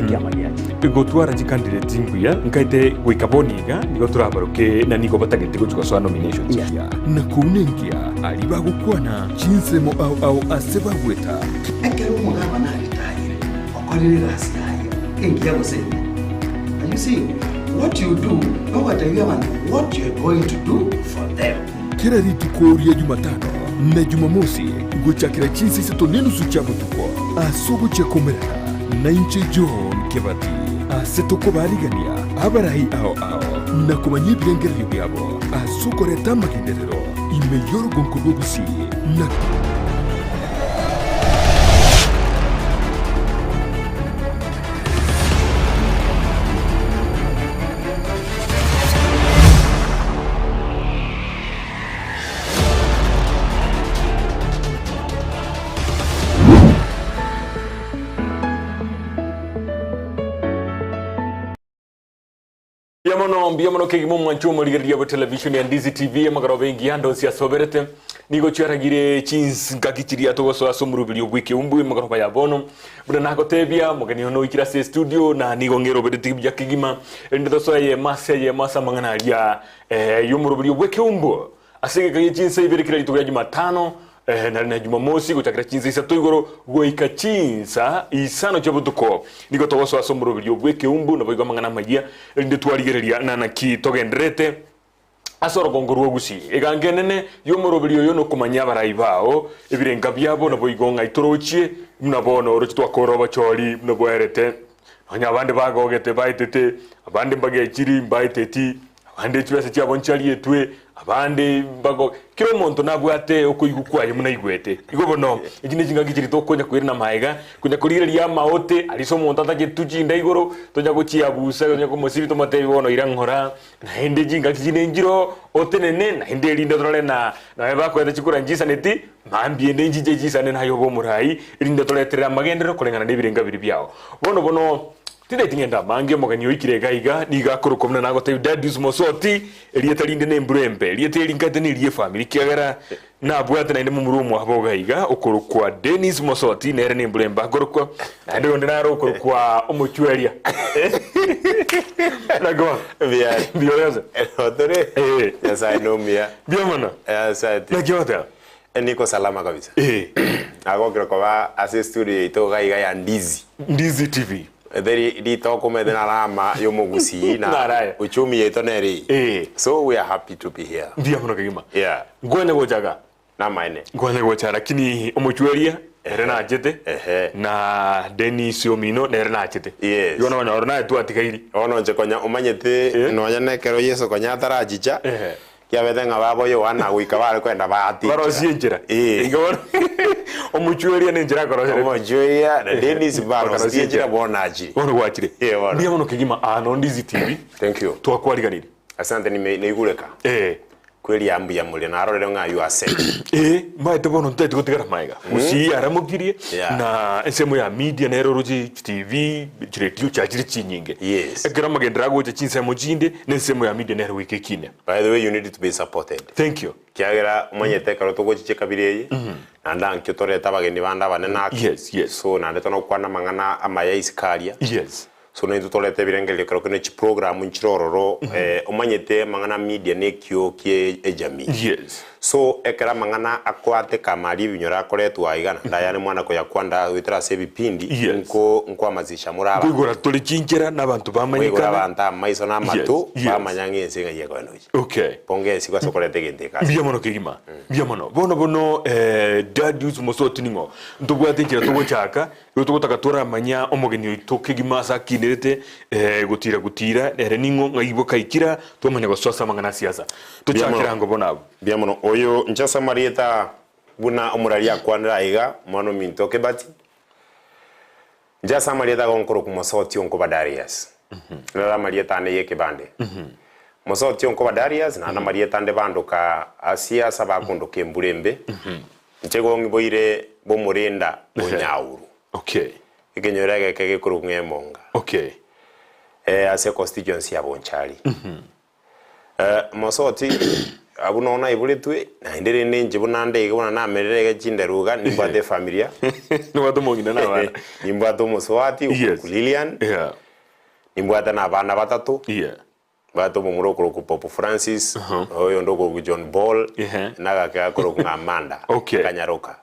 Ekiama giachire. Gotwara chicandidate mbuya nkaete goika bono iga nigo torabaroke na nigo batagete gochia gosoa nominations. Yes. Na kouna enkia aria bagokwana chinsemo ao ao ase bagweta. Ekero omogabana aritayire, okorire egasi yaye engiya gose embe. And you see, what you do, nogotebia abanto what you are going to do for them. Kera rituko ria Jumatano na Jumamosi gochakera chinsa isato nenusu chia botuko ase ogochia komerana nainche John Kebati ase tokobaarigania abarai ao ao na komanya ebirengererio biabo ase okoreta amagenderero ime y'orogonko rwa Gusii na Mbuya mono, mbuya mono kegima omwanchi omorigereria bwe television ya Ndizi TV amagoroba engiya ande onsi asoberete nigo chiaragire chinsgaki chiria togosoa ase omoroberi obwe ekeumbu emagoroba ya bono buna nagotebia omogeni ono oikire ase estudio na nigo ng'erobereti buya kegima erinde tosoe eyemo ase eyemo ase amang'ana aria eh, y'omoroberi obwe ekeumbu Ase egeka gie chinsa ibere kera rituko ria Jumatano, nari na Jumamosi, gochakera chinsa isato igoro goika chinsa isano chia botuko, nigo togosoa ase omoroberio bw'ekeumbu naboigo amang'ana amayia, erinde twarigereria ng'a naki togendererete ase orogongo rwa Gusii. Egango enene y'omoroberio oyo nokomanyia abarai bao, ebirenga biabo, naboigo ng'ai torochie, buna bono oroche twakora obochori buna bwaerete. Nonya abande bagogete baetete, abande mbagechiri mbaeteti, Abande chibesa chiabo nchiarietwe, abande mbago kera omonto nabwate okoigwa kwaye buna aigwete. Igo bono, echi nechingaki chiria tokonya koirana magega, konya korigereria amaote aria ase omonto atachetu chinda igoro, tonya gochiabusa, tonya komosibia tomotebie bono ira ng'ora, naende chingaki chinde nchiroo otenene, naende erinde torore na naye bakoeta chikura nchisaneti, mambia ende nchiche chisane naye obe omorai, erinde toreterere amagenderero koreng'ana na ebirenga biria biao. Bono bono. Tindeti ng'ende amange, omogeni oikire iga iga, nigo akorokwa buna nagotebia Dadius Mosoti, erieta rinde nembura embe. Erieta eri nkaete neria efamiri ekiagera nabwate naende momura omwabo iga iga okorokwa Dennis Mosoti nere nembura embe akorokwa, naende oyonde naro okorokwa Omochweria. Naki bono? Mbuya. Mbuya ore ase? Otore? Eh. Nyasaye nomuya. Mbuya mono. Asante. Naki ogoteba? Niko salama kabisa. Eh. Nagokire koba ase estudio yaito iga iga ya Ndizi. Ndizi TV. Etheri ritoka omanyete naro ama yomogusii na Naraya. uchumi yaito nere eye. Eh. So we are happy to be here. Mbuya mono kegima. Yeah. Nkwanya gocha iga. Namaene. Nkwanya gocha lakini omochweria ere nachete Ehe. na Dennis omino nere nachete. Yes. Igo nonya oro naye twatigairi. Bono inche konya omanyete Eh. nonya nekero Yeso konya atarachicha Ehe. Kiabete ng'a babo Yohana goika bare kogenda baate enchera. Barosie enchera. Ee. Igo bono omochweria nenchera akoroseretie. Omochweria na Dennis barosetie Bakarosia enchera bono achire. Bono gwachire. Ee, bono. Mbuya mono kegima aa no Ndizi TV. Thank you. Twakwariganirie. Asante nime naigureka. Ee. Kweri aa mbuya more narorire ng'a you are set. Ee, maete bono ntaeti gotigara maega. Gusii yaramokirie Yeah. na ensemo ya media nere oroche chitivi, chiredio chiachire chinyinge. Yes. Ekero amagenderero agocha chinsemo chinde, na ensemo ya media nere goika ekine. By the way you need to be supported. Thank you. Kiagera omanyete ekero togochicha ekabira eye, naende ankio torete abageni bande abanene ake. Yes, yes. So naende tonakwana amang'ana amaya isiko aria. Yes. So naintwe torete ebirengererio ekero kende chiprogram nchire ororo, omanyete amang'ana a media na ekio kie ejamii. Yes. So ekero amang'ana akoateka amaria ebinyoro akoretwa aiga naende aya mwana koyakwanda goetera ase ebipindi, Yes. nko nkoamasisha more abanto. Nkoigora tore chinchera na abanto Nkoigora bamanyekana. abanto amaiso na amato, Yes, yes. bamanya ng'a ense ng'ai ekogenda gochia. Okay. Pongezi ase okoreta egento eke ase. Mbuya mono kegima. Mbuya mono. Bono bono eh, Dadius Mosoti ning'o? Ntobwate enchera togochaka, Igo togotaka toramanya omogeni oito kegima ase akinerete, gotira gotira, ere ning'o, ng'ai bokaikira, twamanya gosoa ase amang'ana a siasa. Tochakere ango bono abwo. Mbuya mono. Oyo inche ase amarieta buna omorari akwanire aiga, omwana ominto Kebati, inche ase amarieta ago nkorokwa Mosoti Onkoba Darius. Naro amarieta ane y'ekebande. Mosoti Onkoba Darius, naende amarieta ande bandoka a siasa bakondoka embura embe. Inche igo ng'iboire bw'omorenda o Nyauru, Okay. ekenyoro egeke gekorokwa ng'a Emonga, Okay. eh, ase econstituency ya Bonchari. Eh, Mosoti, Abwo noo naiboretwe, naende rende inche buna nde iga buna namerire iga chinderu iga, nimbwate efamilia. Nobwate omong'ina na abana. Nimbwate omosubati okorokwa Lilian, nimbwate na abana batato, mbwate omomura okorokwa Pope Francis, oyonde okorokwa John Paul, na agake gakorokwa ng'a Amanda, akanyaroka.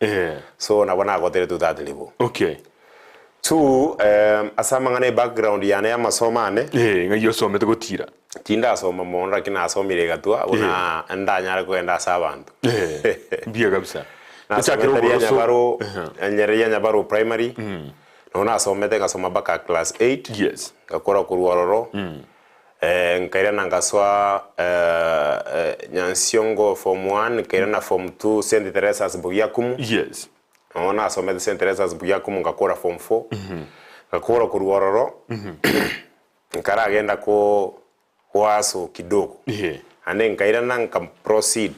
So nabo nagotere to that level. Two, ase amang'ana e background yane y'amasomo ane. Ng'ai osomete gotira? Tindasoma mono lakini nasomire egatwa buna ndanyare kogenda ase abanto. Mbuya kabisa. Nasomete Tochakere ria oboroso. Nyabaro, ria Nyabaro primary, nabo nasomete ngasoma mpaka class eight, ngakora korwa ororo, nkairana ngasoa Nyansiongo form one, nkairana form two Saint Theresa's Bogiakumu. Nabo nasomete Saint Theresa's Bogiakumu ngakora form four, ngakora korwa ororo. Nkaragenda ko goaso kidogo, naende nkairana nka proceed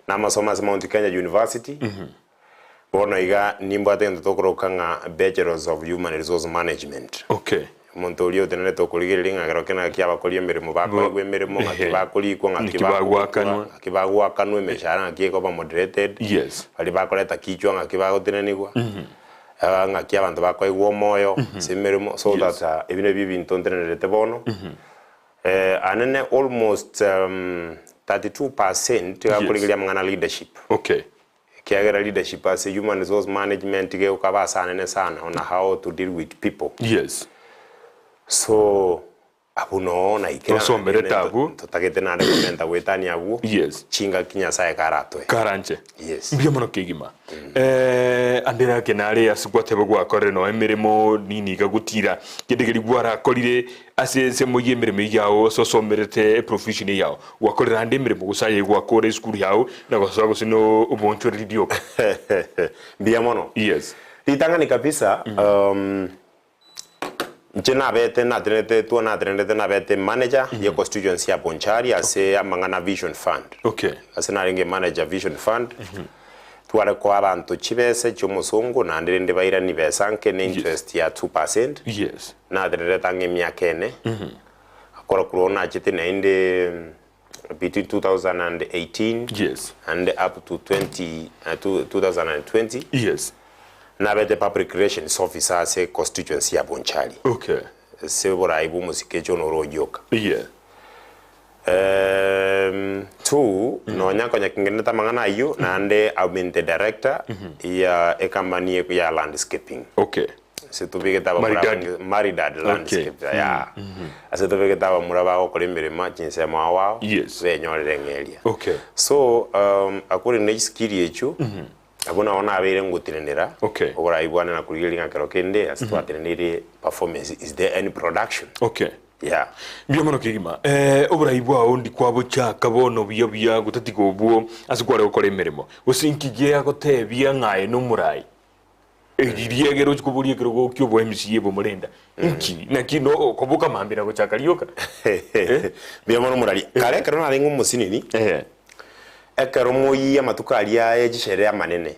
namasomo ase Mount Kenya University, bono iga nimbwate egento tokoroka ng'a Bachelors of Human Resource Management. Omonto oria otenerete okorigereria ng'a ekero kende ng'aki abakori emeremo bakoegwa emeremo, ng'aki bakorikwa, ng'aki bagoakanwa, ng'aki bagoakanwa emeshahara ng'aki ekoba moderated, baria bakoreta kichwa ng'aki bagotenenigwa. Ng'aki abanto bakoigwa omoyo ase emeremo, so that ebi nabio ebinto ntenenerete bono. Anene almost 32% iga akorigereria amang'ana leadership. Ekiagera leadership ase human resource management iga egokaba ase anene sana on how to deal with people. So Abwo noo naikire Tosomerete naende abwo. ntotagete naende komenta goetania abwo Yes. chingaki Nyasaye karatoe. Karanche. Yes. Mbuya mono kegima. Eh, ande gaki nare ase gwateba gwakorire noe emeremo nini iga gotira kende keria gwarakorire ase ensemo y'emeremo eyio yao ase osomerete eprofession eye yao gwakorire ande emeremo gose aye gwakora esukuru yao na gosoa gose no obonchoreri rioka. Mbuya mono. Yes. Ritang'ani kabisa, Inche nabete natenetetwe natenenete nabete manager ye constituency ya Bonchari ase amang'ana Vision Fund. Okay. Ase narenge manager Vision Fund, tware koa abanto chibese chi'omosongo naende rende bairanie besa nke ne interest ya 2%. Yes. Natenerete ang'e emiaka ene. Akora korwa oo nachete naende between 2018 Yes. and up to 20, 2020. Yes. Nabete public relations officer ase constituency ya Bonchari. Okay. Ase oborai bwa omosike John Orojioka. Yeah. Two, nonya konya kingenete amang'ana ayio, naende I've been the director ya ecompany ya landscaping. Okay. Ase tobegete abamura Maridadi. abange Maridadi landscape yeah. Ase tobegete abamura bagokora emeremo chinsemo ao ao, Yes. benyorere eng'eria. Okay. So, according ne chiskill echio, Abwo nabo nabeire ngotenenera Okay. oborai bwane na korigereria ng'a kero kende ase twateneneire performance is there any production? Okay. Yeah. Mbuya mono kegima. Eh, oborai bwao ndi kwabochaka bono buya buya gotatiga obwo ase kware gokora emeremo. Gose inki giagotebia ng'a aye nomorai? Riria egere ochia koboria ekerogo kia obo MC ebo morenda. Inki? Naki no okoboka mambia na gochaka rioka? Mbuya mono morari. Kare ekero narenge omosinini, Eh. Ekero moyia amatuko aria ye chisherehe amanene,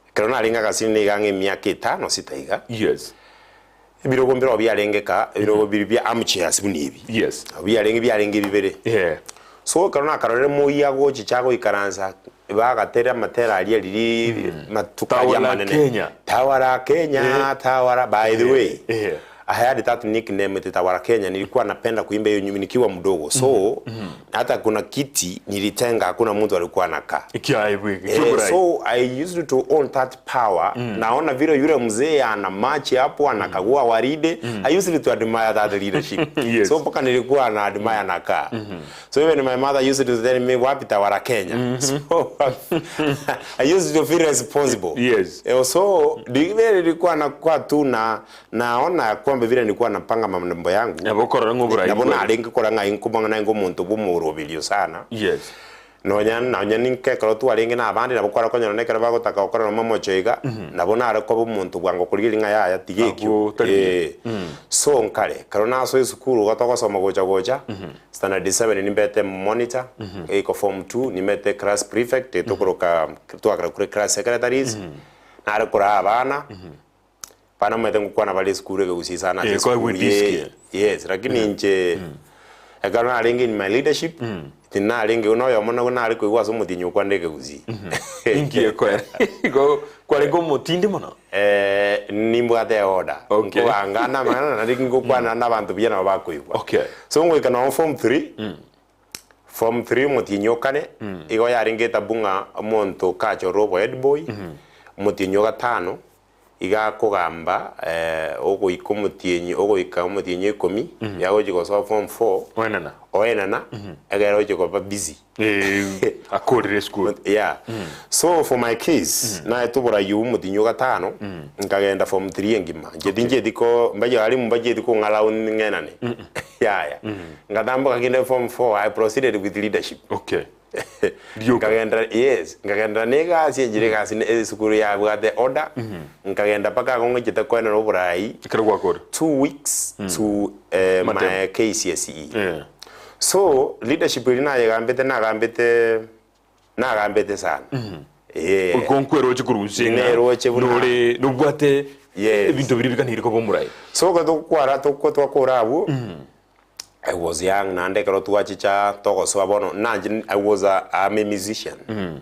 ekero narenge agasini niga ang'e emiaka etano sita iga, Yes. ebirogo mbirobio biarenge ka, ebirogo biria bia armchairs buna ebi, Yes. nabo biarenge biarenge bibere. Yeah. So ekero nakarorire moyia agochicha agoikaransa, bagatera amatera aria riria matuko aria Tawala amanene. Kenya. Tawala Kenya, Eh. tawala, by the way, Eh. I had that nickname eti Tawala Kenya, nilikuwa napenda kuimba hiyo nyimbo nikiwa mdogo so hata kuna kiti nilitenga hakuna mtu alikuwa anakaa. Ekiaye bweke, Eh, kioborai. so I used to own that power. Naona vile yule mzee ana march hapo anakagua waride. I used to admire that leadership. Yes. So mpaka nilikuwa na admire nakaa. So even my mother used to tell me wapi Tawala Kenya. So I used to feel responsible. Yes. So vile nilikuwa nakuwa tu na Naona ya kwamba vile nilikuwa napanga mambo yangu, Nabo okorora ng'a oborai nabo bware. narenge kora ng'a inkomang'a nainge omonto bw'omoroberio sana. Yes. Nonya nonya ninka ekero twarenge na abande nabo kware konyora na ekero bagotaka gokora nonya omocho iga, nabo nare koba omonto bwango korigereria ng'a yaya tiga ekio. Abwo tari buya. Eh. So nkare, ekero nasoa esukuru igo togosoma gocha gocha, standard seven nimbete monitor, eiko form two nimete class prefect, tokoroka twakare kore class secretaries, nare koraa abana. Abana omanyete ngokwana bare esukuru ekegusii sana ase Eh, esukuru koegwa edisk ye yes lakini inche. Ekero narenge in my leadership, tinarenge na oyomo nabwo nare koigwa ase omotienyi okwane ekegusii. Inki ekoera? Igo kwarenge omotindi mono? Eh, nimbwate eorder. Okay. Nkobanga ande amang'ana naende ngokwana na abanto buya nabo bakoigwa. Okay. So ngoika nonye form three, form three omotienyi o kane, igo yarenge etabu ng'a omonto kachorire obo head boy, omotienyi o gatano, Iga akogamba ogoika omotienyi ogoika omotienyi o ikomi, yagochia gosoa form four, Oenana. oenana, ekero ogochia koba busy. Eh, akorire esukuru. Yeah. So for my case, naetwe oborai obwo omotienyi o gatano, nkagenda form three engima. Inche tinchieti ko mbache abalimu mbachieti kong'alao ng'enane. Yaya. Ngatamboka kinde form four, I proceeded with leadership. Okay. Rioka. Nkagenderera yes, nkagenderera na egasi enchera egasi ne esukuru yabwate order, nkagenda mpaka ago ng'achete koenana oborai Ekero gwakora. 2 weeks to eh, my Matemo. KCSE. Eh. So leadership eria nayegambete nagambete nagambete sana. Eh. Oiko nkweroche korwa inse ng'a Neroche buna- nore nobwate Yes. ebinto biria biganeirie koba omorai. So ekero tokwara toko twakora abwo I was young naende ekero twachicha togosoa bono nanche I was a I'm a musician.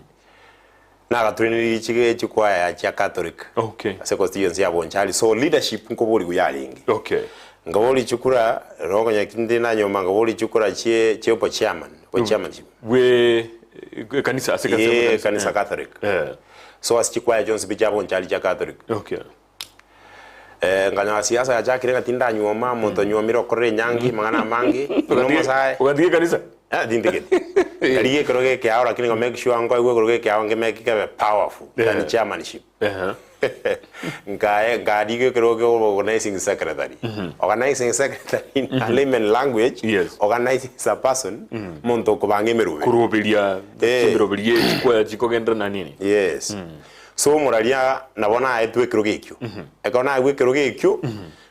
Nagatrainire chige chikwaya chia Catholic Okay. ase constituency ya Bonchari so leadership nkoborigwa yarenge. Okay. Nkabori chikura rokonya kinde nanyoma nkabori chikura chie chie obo chairman obo chairmanship. Bwe ekanisa ase ekanisa Ye kanisa. kanisa Catholic. Eh. So ase chikwaya chionsi pi chia Bonchari chia Catholic. Okay. Eh, nkanyora siasa yachakire ng'a tindanyuoma, omonto onyuomire okorire enyangi, amang'ana amange, buna omosae. Ogatiga ekanisa? Eh, tintigeti. Nkarigia ekero gekeao lakini nka make sure nkoigwa ekero gekeao nkemeke kebe powerful than Yeah. chairmanship. Ehe. Nkae nkarigia ekero kia organizing secretary. Organizing secretary in a layman language, Yes. organizing is a person, omonto okobanga emeroberi. Koroberia Eh. emeroberi ye chikwaya chikogenderera na nini. Yes. So omoraria nabo naetwe ekerogo ekio. Ekero naegwa ekerogo ekio,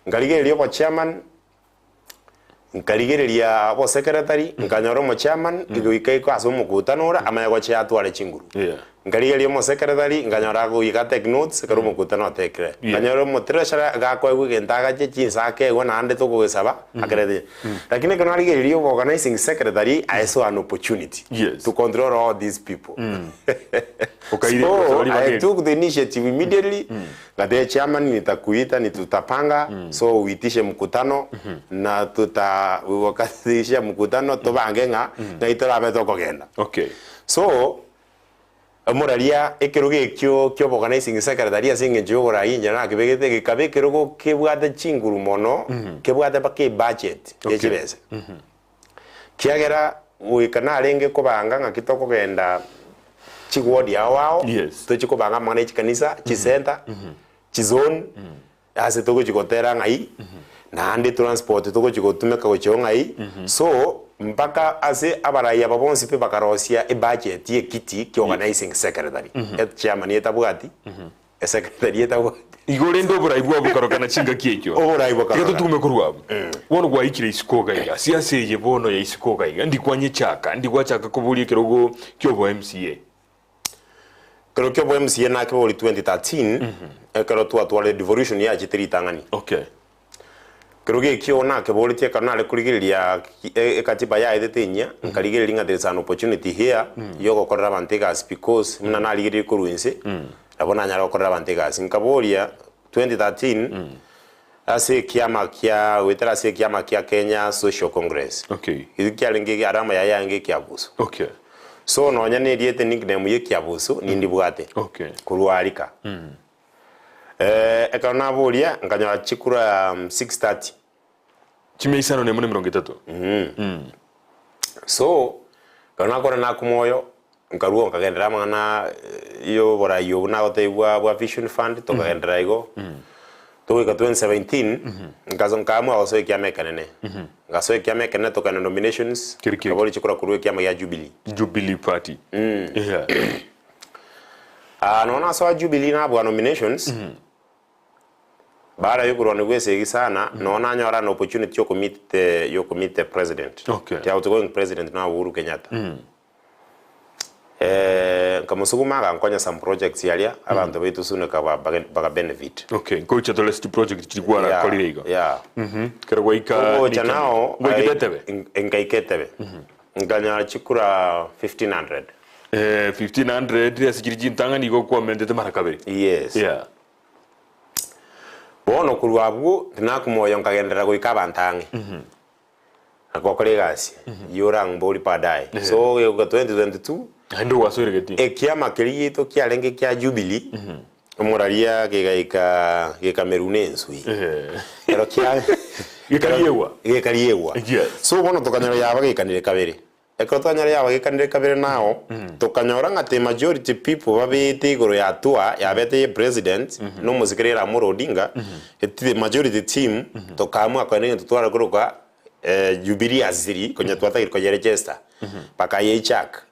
nkarigereria obochairman, nkarigereria obosekeretari, nkanyora omochairman, egoika iko ase omokutano ore, amanye gochia atware chinguru. Yeah. Nkarigereria omosekeretari, nkanyora agoika atake notes, ekero omokutano otekire. Yeah. Nkanyora omotreasurer, iga akoegwa egento agache, chinsa akeegwa naende tokogesaba, akerete. Lakini ekero narigereria obo organizing secretary, I saw an opportunity Yes. to control all these people. Okaire So gosaba I ribaga took the initiative immediately ngatebia chairman nitakuita ni tutapanga so uitishe mkutano na tuta wakati mkutano tobange ng'a ng'ai torabe tokogenda. Okay. So omoraria ekerogo ekio kia organizing secretary ase eng'encho ya oborai inche nakebegete gekaba ekerogo kebwate chinguru mono kebwate mpaka ebudget ya Okay. chibesa. Kiagera goika narenge kobanga ng'aki tokogenda chiward ao ao Yes. tochi kobanga amang'ana ya chikanisa chicenter chizone ase togochi gotera ng'ai naende transport togochi gotumeka gochia ng'ai so mpaka ase abarai aba bonsi pi bakarosia ebudget ya ekiti kia organizing secretary echairman etabwati esecretary etabwati Igo rende oborai bwabo bokarokana chingaki ekio. Oborai Tiga bokarokana. totume korwa abwo. Bono gwaikire isiko iga iga. Siasa eye bono ya isiko iga iga. Ndikwanyechaka, ndigwachaka koboria ekerogo kia obo MCA. Ekero kia obo MCA nakebori 2013 ekero twatwarire devolution yachete ritang'ani. Okay. Ekero gekio nakeboretie ekero nare korigereria ekatiba yaetete enyia, nkarigereria ng'a there is an opportunity here yogokorera abanto egasi because buna narigereire korwa inse, nabo nanyara gokorera abanto egasi. Nkaboria 2013 ase ekiama kia goetera ase ekiama kia Kenya Social Congress. Okay. Eki kiarenge alama yaye yarenge ekiabuso. Okay. So nonya na erieta nickname ya ekiabuso nindibwate. Okay. Korwa arika. Ekero naboria nkanyora chikura 6:30. Chimia isano na emo na emerongo etato. So ekero nakora nakuma oyo nkarua nkagenderera amang'ana ya oborai obwo nagotebia bwa Vision Fund tokagenderera igo. Togoika 2017 nkaso nkaamua gosoa ekiama ekenene. Ngasoa ekiama ekenene tokagenda nominations, Keri keki. nkaboria chikura korwa ekiama gia Jubilee. Jubilee Party. Yeah. Ah, nonya nasoa Jubilee nabua nominations, baada ya okorwania bwa esegi sana, nonya nanyora an opportunity yo meet the, yo meet the president. Okay. The outgoing president now Uhuru Kenyatta. Eh, Nkamosuguma agankonya some projects aria, abanto baito Suneka baka benefit. Okay, nkoicha tore ase chiproject chiria kwarakorire igo. Yeah. Ekero gwaika Togocha Niken- nao Gwaikete Etebe? Nkaika Etebe. Nkanyora chikura 1500. 1500 ase chiria chintang'ani igo kwamentete mara kabere. Yes. Yeah. Bono korwa abwo tinakuma oyo nkagenderera goika abanto ang'e. Na gokora egasi eyio orangborie baadaye. So goika 2022 Naende gwasoire getii. ekiama keria giaito kiarenge kia Jubilee, omoraria kegaika gekamerwa na enswe. Ekero kia Gekariegwa. Gekariegwa. Yes. So bono tokanyora yaba gekanire kabere. Ekero twanyora yabagekanire kabere nao, tokanyora ng'a the majority people babete igoro ya tour yabete ye president na omosike Raila Amolo Odinga, the majority team tokaamua koenda egento tware koroka Jubilee asiri konya twatagete koye register bakayeichaka.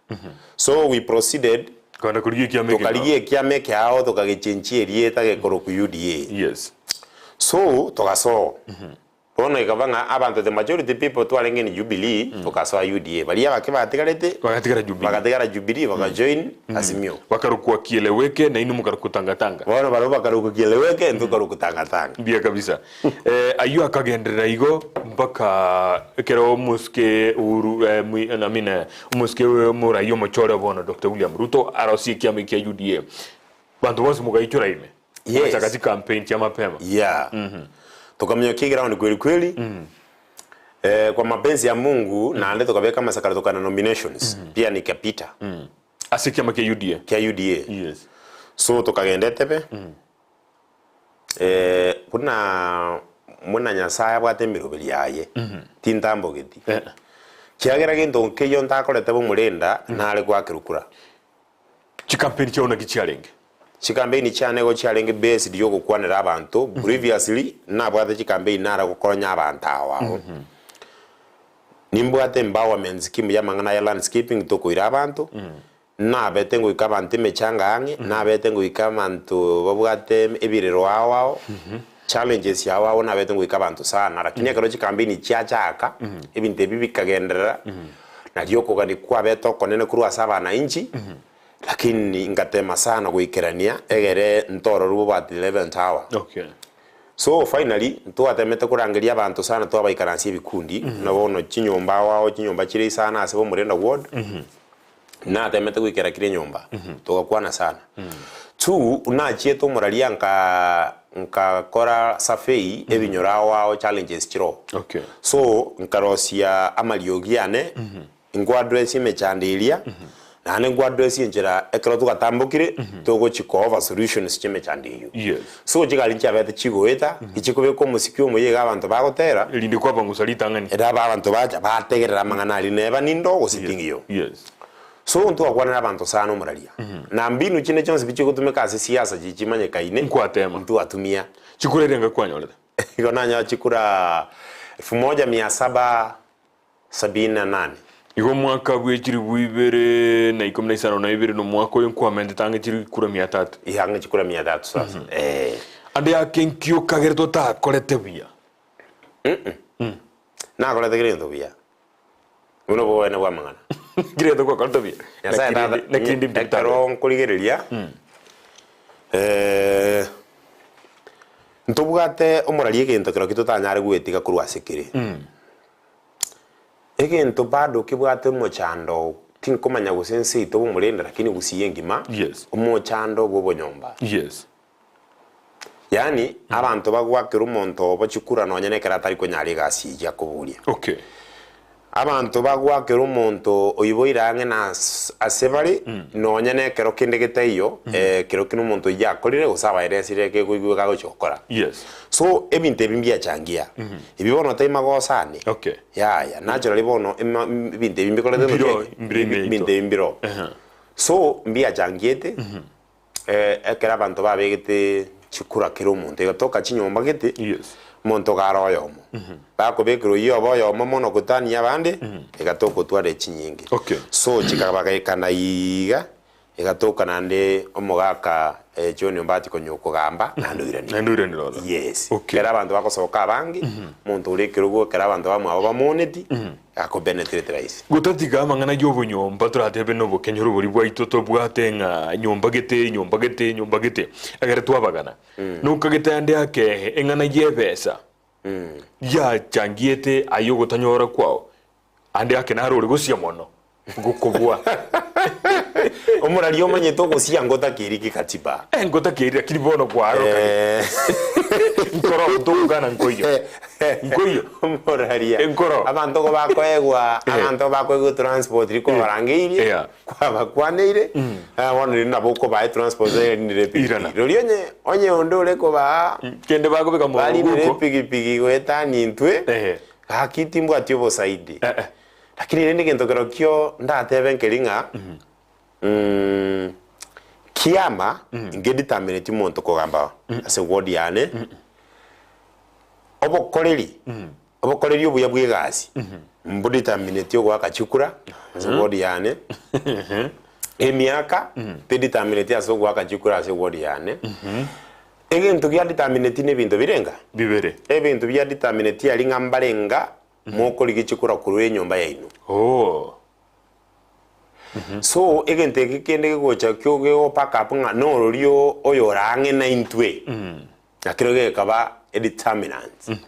So we proceeded Kogenda korigia ekiama ekeng'ao. tokarigia ekiama ekeao tokagechenchia erieta gekorokwa UDA. Yes. So togasoa. Bono ekaba ng'a abanto the majority people twarenge in Jubilee tokasoa UDA. Baria abake batigarete Bagatigara Jubilee. bagatigara Jubilee bakajoin Azimio. Bakarokwa Kieleweke na inwe mokarokwa Tangatanga. Bono barabwo bakarokwa Kieleweke intwe tokarokwa Tangatanga. Mbuya kabisa. Eh, ayio akagenderera igo mpaka ekero omosike Uhuru eh, mwi- I mean, eh, omosike omorai omochore bono Dr. William Ruto arosie ekiama ekia UDA. Banto bonsi mogaichora ime. Yes. Ogachaka chicampaign chia mapema. Yeah. Tokaminyokia eground kweli kweli. Eh, kwa mapenzi ya Mungu naende tokabeka amasakara tokana nominations pia nikapita Ase ekiama kia UDA. kia UDA. Yes. So tokagenda Entebbe. Eh, buna buna Nyasaye abwate emeroberi yaye tintambogeti. Eh. Kiagera gento nkeiyo ntakorete bomorenda nare goakerwa kura. Chikampeni chiao naki chiarenge? Chikampeni chiane igo chiarenge based yogokwanera abanto, previously nabwate chikampeni nare gokonya abanto ao ao. Nimbwate empowerment scheme y'amang'ana ya landscaping tokoira abanto, nabete ngoika abanto emechanga ang'e, nabete ngoika abanto babwate ebirero ao ao, challenges ao ao nabete ngoika abanto sana, lakini ekero chikampeni chiachaka, ebinto ebi bikagenderera, Nario okogania kwabete okonene korwa ase abanainchi, lakini ngatema sana goikerania egere ntororwe bobe at the eleventh hour. Okay. So finally ntwatemete korangeria abanto sana twabaikaransia ebikundi, na bono chinyomba ao ao chinyomba chire isano ase Bomorenda ward, natemete goikera kera enyomba, togakwana sana. Two, nachiete omoraria nka nkakora survey ebinyoro ao ao challenges chiroo. Okay. So nkarosia amariogi ane, nkoaddress emechando eria, naende nkoaddress enchera ekero twagatambokire, togochi kooffer solutions chia emechando eyio. Yes. So chigari nchiabete chigoeta, ichikobeka omosiki omuya iga abanto bagotera, Erinde kwabangusa ritang'ani. ere aba abanto bacha bategerera amang'ana aria neba nindo gose ting'iyo. Yes. So ntwakwanera abanto sana omoraria, na mbinu chinde chionsi pi chigotumeka ase siasa chichimanyekaine, Nkwatema. ntwatumia. Chikura erenga kwanyorete? Igo nanyora chikura 1778. Igo omwaka bwe chilifu ibere na ikomi na isano na ibere nomwaka oyo nkwamentete ang'e chikura mia tatu. Ee, ang'e chikura mia tatu sasa. Ee. Ande ake nki okagerete otakorete buya? Nakorete kera egento buya. Buna oboene bw'amang'ana. Kera egento gwakorete buya. Nyasaye Naki rende- tata, naki rende mbiri ekero nkorigereria, eh, ntobwate omoraria egento kerokio totanyare goetiga korwa ase kere. Egento bado kebwate omochando tinkomanya gose ense yaito bomorende lakini gusii engima, Yes. omochando bwa obonyomba. Yes. Yaani abanto bagwakera omonto obo chikura nonye nekero atari konyara egasi eyio akoboria. Okay. Abanto bagwakera omonto oiboire ang'e na ase bare nonye nekero kende getaiyo ekero kende omonto oyio akorire gose abaeresire kegoigweka agochia gokora. Yes. So ebinto ebi mbiachangia. Ebi bono tai magoso ane. Okay. Yaya, naturally bono ema ebinto ebi mbikorete Mbiro, ntoki? mbire ime yaito. Ebinto ebi mbiro. So mbiachangiete Ekero abanto babegete chikura kera omonto egatoka chinyomba gete, Yes. omonto iga are oyomo. Bakobekera oyio obe oyomo mono gotania abande, egatoka otware chinyinge. Okay. So chikabagaekana iga, egatoka naende omogaka John Ombati konya okogamba naende oiranire. Naende oiranire ororo. Yes. Okay. Ekero abanto bagosoka abange, omonto ore ekerogo ekero abanto bamwabo bamooneti. Gakopenetrate rahisi. Gotatiga amang'ana y'obonyomba toratebe nobokenyoro boria bwaito tobwate ng'a nyomba gete, nyomba gete, nyomba gete, ekere twabagana. Nokagete ande akeehe eng'ana y'ebesa yachangiete aye ogotanyora kwao, ande ake naro ore gosia mono gokobua. Omorari omanyete ogosia ngotakeiri ki katiba. Eh, ngotakeiri lakini bono kwarokire. Nkoro ntogokana nkoiyo. Nkoiyo. Omoraria. Enkoro. Abanto ko bakoegwa, abanto bakoegwa etransport riria kwabarangeirie, Yeah. kwabakwaneire, eh, bono riria nabo okobaa etransport erinire epigipigi. Irana. Rirorio onye onye onde ore kobaa Kende bakobeka barinire moguko. epigipigi goetania intwe, Ehe. gaki timbwati obosaidi. Eh, eh. Lakini rende egento kerokio ndatebe nkeri ng'a kiama ngedetermineti omonto kogamba ase ward yane, obokoreri obokoreri obuya bwa egasi mbodetermineti ogoaka chikura ase ward yane, emiaka tedetermineti ase ogoaka chikura ase ward yane, egento giadetermineti na ebinto birenga? Bibere. Ebinto biadetermineti aria ng'a mbarenga Mokorigia chikura korwa enyomba yaino. Oh. So egento eke kende gegocha kio gego pack up ng'a nororio oyore ang'e naintwe, nakero gekaba a determinant.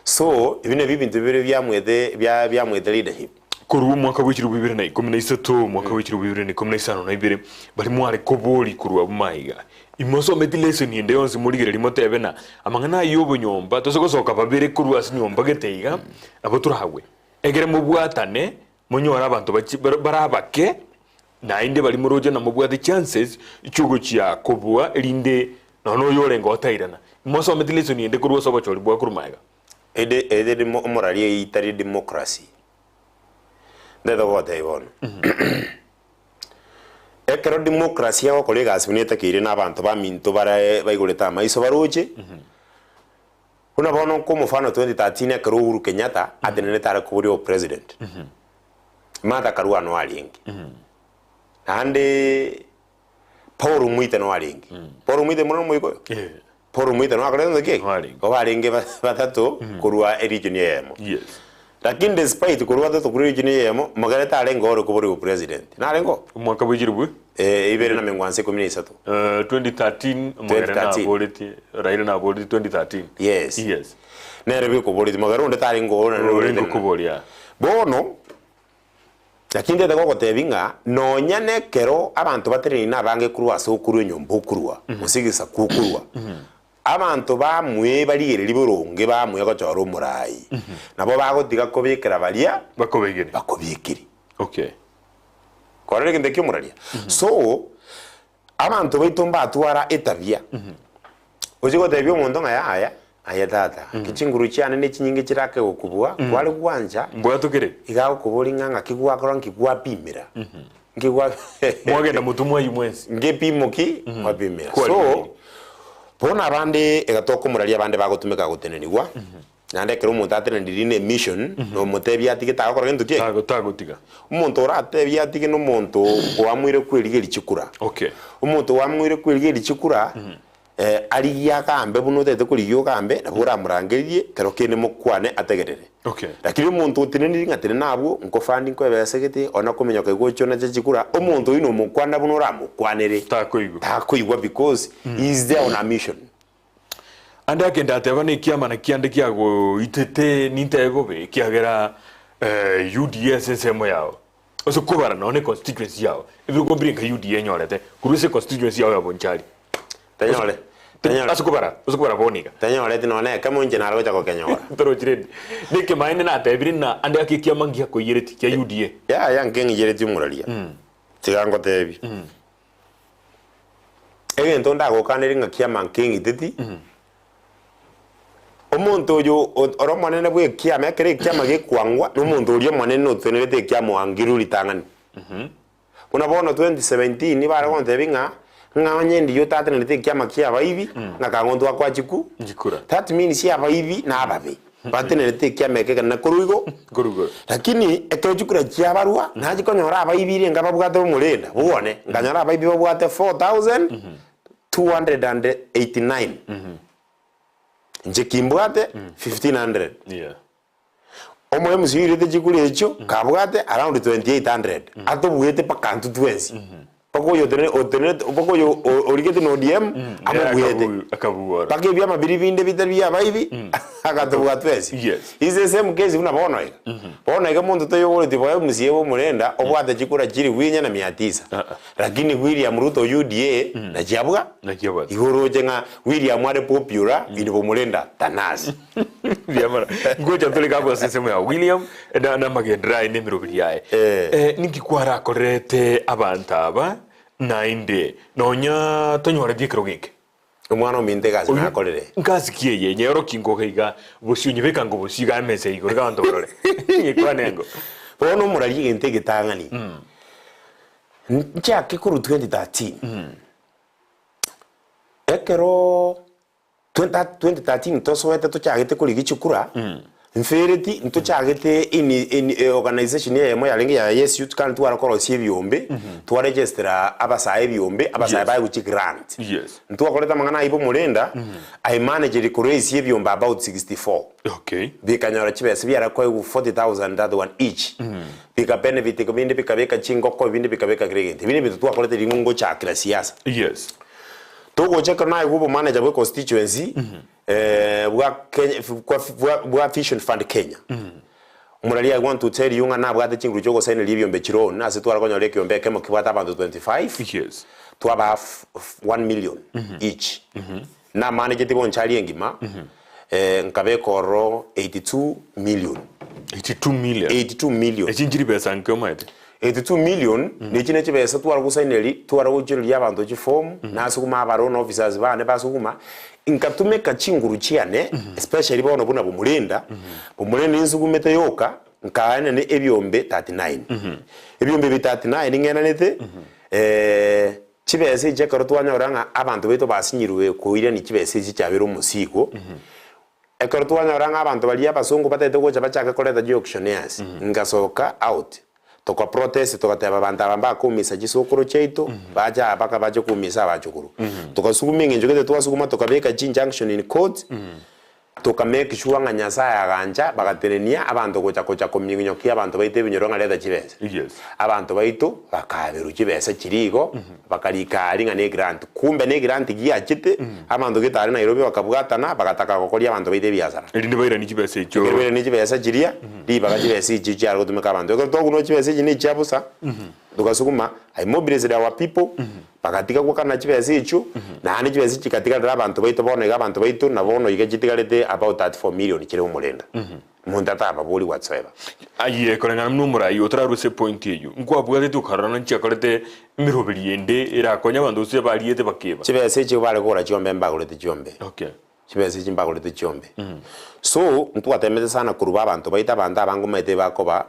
So ebi nabio ebinto bibere biamwete bia biamwete leadership. Korwa omwaka bwe chilifu ibere na ikomi na isato, omwaka bwe chilifu ibere na ikomi na isano na ibere, baria mware koboria korwa abwo maiga, Imosometi lesoni ende yonsi morigererie motebe na amang'ana ayio y'obonyomba, tose gosoka babere korwa ase nyomba gete iga, nabo toragwe. Ekere mobwatane, monyore abanto bachi bare abake, naende baria moroche na mobwate chances chiogochia kobua erinde nonya noyo orenge otairana. Imosometi lesoni ende korwa ase obochori bwa korwa magega. Ede ede demo omoraria eyio itari democracy. Ndete gogotebia bono. Ekero democracy egokora egasi buna etakeire na abanto baminto bare baigorete amaiso baroche, buna bono nko omofano 2013 ekero Uhuru Kenyatta atenenete are koboria obopresident, Martha Karua no arenge, naende Paul Muite no arenge. Paul Muite mono nomoikoyo? Paul Muite no akorete gento ki? No arenge. Igo barenge batato korwa eregion eyemo. Yes. Lakini despite korwa batato korwa eregion eyemo, mogere tarenge ore koborigwa obopresident. Narenge oo? Omwaka bwe chilifu Eh, ibere na meng'wanso ikomi na isato. 2013 omogere 2013. naboretie Raila naboretie 2013. Yes. Yes. Nere bwekoboretie mogere onde tarenge oo nere Orenge orenge okoboria. Bono, Lakini ntete gogotebia ng'a nonya nekero abanto bateneine nabange korwa ase okorua enyomba okorua, gose egesaku okorua, abanto bamwe barigererie boronge bamwe gochora omorai, nabo bagotiga kobekera baria Bakobegere. bakobekire. Okay. Kwarora egento ekio omoraria? So, abanto baito mbatwara etabia, ochie gotebia omonto ng'a yaya, aye tata, ki chinguru chiane ne chinyinge chirake gokobua, kware gwancha, Mbwatokere. iga agokoboria ng'a ng'aki gwakora nki gwapimera, nki gwa Mwagenda motwe mwayio mwensi. ngepimo ki gwapimera. Kwari So, gwairi. bono abande iga tokomoraria abande bagotumeka gotenenigwa, Naende ekero omonto atenenirie ne mission, nomotebia atige tagokora gento ki? Tago tagotiga. Omonto oratebie atige nomonto oamuire kwerigeria chikura. Okay. Omonto oamuire kwerigeria chikura, eh, arigie agambe buna otagete korigia ogambe, nabo oramorangerie kero kende mokwane ategerere. Okay. Lakini omonto otenenirie ng'a tenena abwo, nkofandi nkoebesegete, ona kominyoka igo oche onache chikura, omonto oyio nomokwana buna oramokwanere. Takoigwa. Takoigwa because he is there on a mission. Ande akenda ateba nekiamana kiande kiagoitete nintebe bobe ekiagera UDA ase ensemo yao ase kobara nonya ne constituency yao ebirogo mbire nka UDA enyorete korwa ase constituency yao ya Bonchari Tanyore, tanyore. ase kobara ase kobara bono iga Tanyoreti nonya na ekemo inche nare gocha gokenyora. torochi rende nekemaene natebire ng'a ande ake ekiama ngiakoiyereti kia UDA. Yaya nkeng'iyeretie omoraria. Tiga ngotebie. Egento ndagokanerie ng'a kiama nkeng'iteti, omonto oyo ore omonene bw'ekiama, ekero ekiama gekwangwa, na omonto oria omonene otenerete ekiama oangirwe ritang'ani. Buna bono 2017 bare gontebia ng'a, ng'a onye ndiyo otatenerete ekiama kia abaibi, ng'a kang'o ntwakwa chiku, Chikura. that means abaibi na ababe, batenerete ekiama eke ekenene korwa igo. Korwa igoro. Lakini ekero chikura chiabarwa, nachia konyora abaibi renga babwate omorenda bwane, nkanyora abaibi babwate 4289, inche kimbwate 1500. Yeah. Omo MC oirete chikura echio kabwate around 2800 atobuete mpaka intwe twensi mpaka oyo otene otenenete mpaka oyo o- origete na ODM amobuete Akabuora. mpaka ebiama biria binde bitari bia abaibi agatobua twensi. Yes. Is the same case buna bono iga. Bono iga monto toyoboretie boe MCA bwa omorenda obwate chikura chilifu inye na mia tisa lakini William Ruto UDA nachiabwa Naki abwate. igo oroche ng'a William are popular in Bomorenda than us. Mbuya mono. Ngocha tore kabu ase ensemo ya William na na amagenderero aye na emeroberi yaye. Eh. Eh, ninki kwarakorerete abanto aba naende nonya tonyoreti ekerogo eke? Omwana ominto egasi Oyio nakorire. ngasi ki eye nyeoroki ngoka iga bosio nyebeka ngo bosio iga emesa igoro iga abanto barore. Nyekwane engo. Bono omoraria egento egetang'ani nchake korwa 2013 ekero 2013 tosoete tochagete korigia chikura mfereti ntochagete in in organization eyemo yarenge ya Yes Youth Council tware korosia ebiombe twaregistera abasae ebiombe abasae Yes. baegwe chigrant Yes. ntwakorete amang'ana ayio bomorenda I managed koraise ebiombe about 64 Okay. bikanyora chibesa biare koegwa 40000 that one each bika benefit binde bikabeka chingoko ebinde bikabeka kera egento ebi nebinto twakorete ring'o ngochakera siasa. Yes. Togocha ekero naigwa obomanager bwe constituency bwa Kenya bwa bwa Vision Fund Kenya. Omorari I want to tell you ng'a nabwate chinguru chia ogosainiria ebiombe chiloan ase tware konyora ekiombe ekemo kebwate abanto 25 Yes. twabaa 1 million each. Namanageti bonchari engima nkabeka ororo 82 million. 82 million. 82 million. Echi nchiri besa nke omaete. 82 million nechi ne chibesa tware gosaineri tware gochireria abanto chiform nasuguma aba loan officers bane basuguma nkatumeka chinguru chiane especially bono buna bomorenda bomorenda ninsugumete yoka nkaenana ebiombe 39 ebiombe ebi 39 ng'enanete chibesa echi ekero twanyora ng'a abanto baito basinyirwe koirania chibesa echi chiabere omosigo Ekero twanyora ng'a abanto baria abasongo batagete gocha bachake koreta chiauctioneers, ngasoka out, toka protest togateba abanto aba mbakoumisa chisokoro chiaito, bache aa mpaka bache koumisa abachukuru. Togasuguma eng'encho gete twasuguma tokabeka chi injunction in court, toka make sure ng'a Nyasaye agancha bagatenenia abanto gocha gocha kominyokia abanto baito ebinyoro ng'a reta chibesa. Yes. Abanto baito bakaberwa chibesa chiria igo, Bakarika aria ng'a negrant, kumbe negrant giachete, abanto gete aria Nairobi bakabwatana, bagataka gokoria abanto baito ebiasara. Erinde bairanie chibesa echio. Ekero bairanie chibesa chiria, ribaga chibesa echio chiare gotumeka abanto. Ekero twakunwa chibesa echi nechia bosa, togasuguma, I mobilised our people, bagatiga gwakana chibesa echio, naende chibesa chigatigarera abanto baito bono iga abanto baito na bono iga chitigarete about 34 million chire omorenda. Monto atababorie whatsoever. Aye koreng'ana buna omorai otararue ase epointi eyio, nkwabwatete okarora na nchiakorete emeroberi ende erakonye abanto gose bariete bakeba. Chibesa echio bare kogora chiombe mbagorete chiombe. Okay. Chibesa echi mbagorete chiombe. So, ntwatemete sana koruba abanto baito abanto abange omanyete bakoba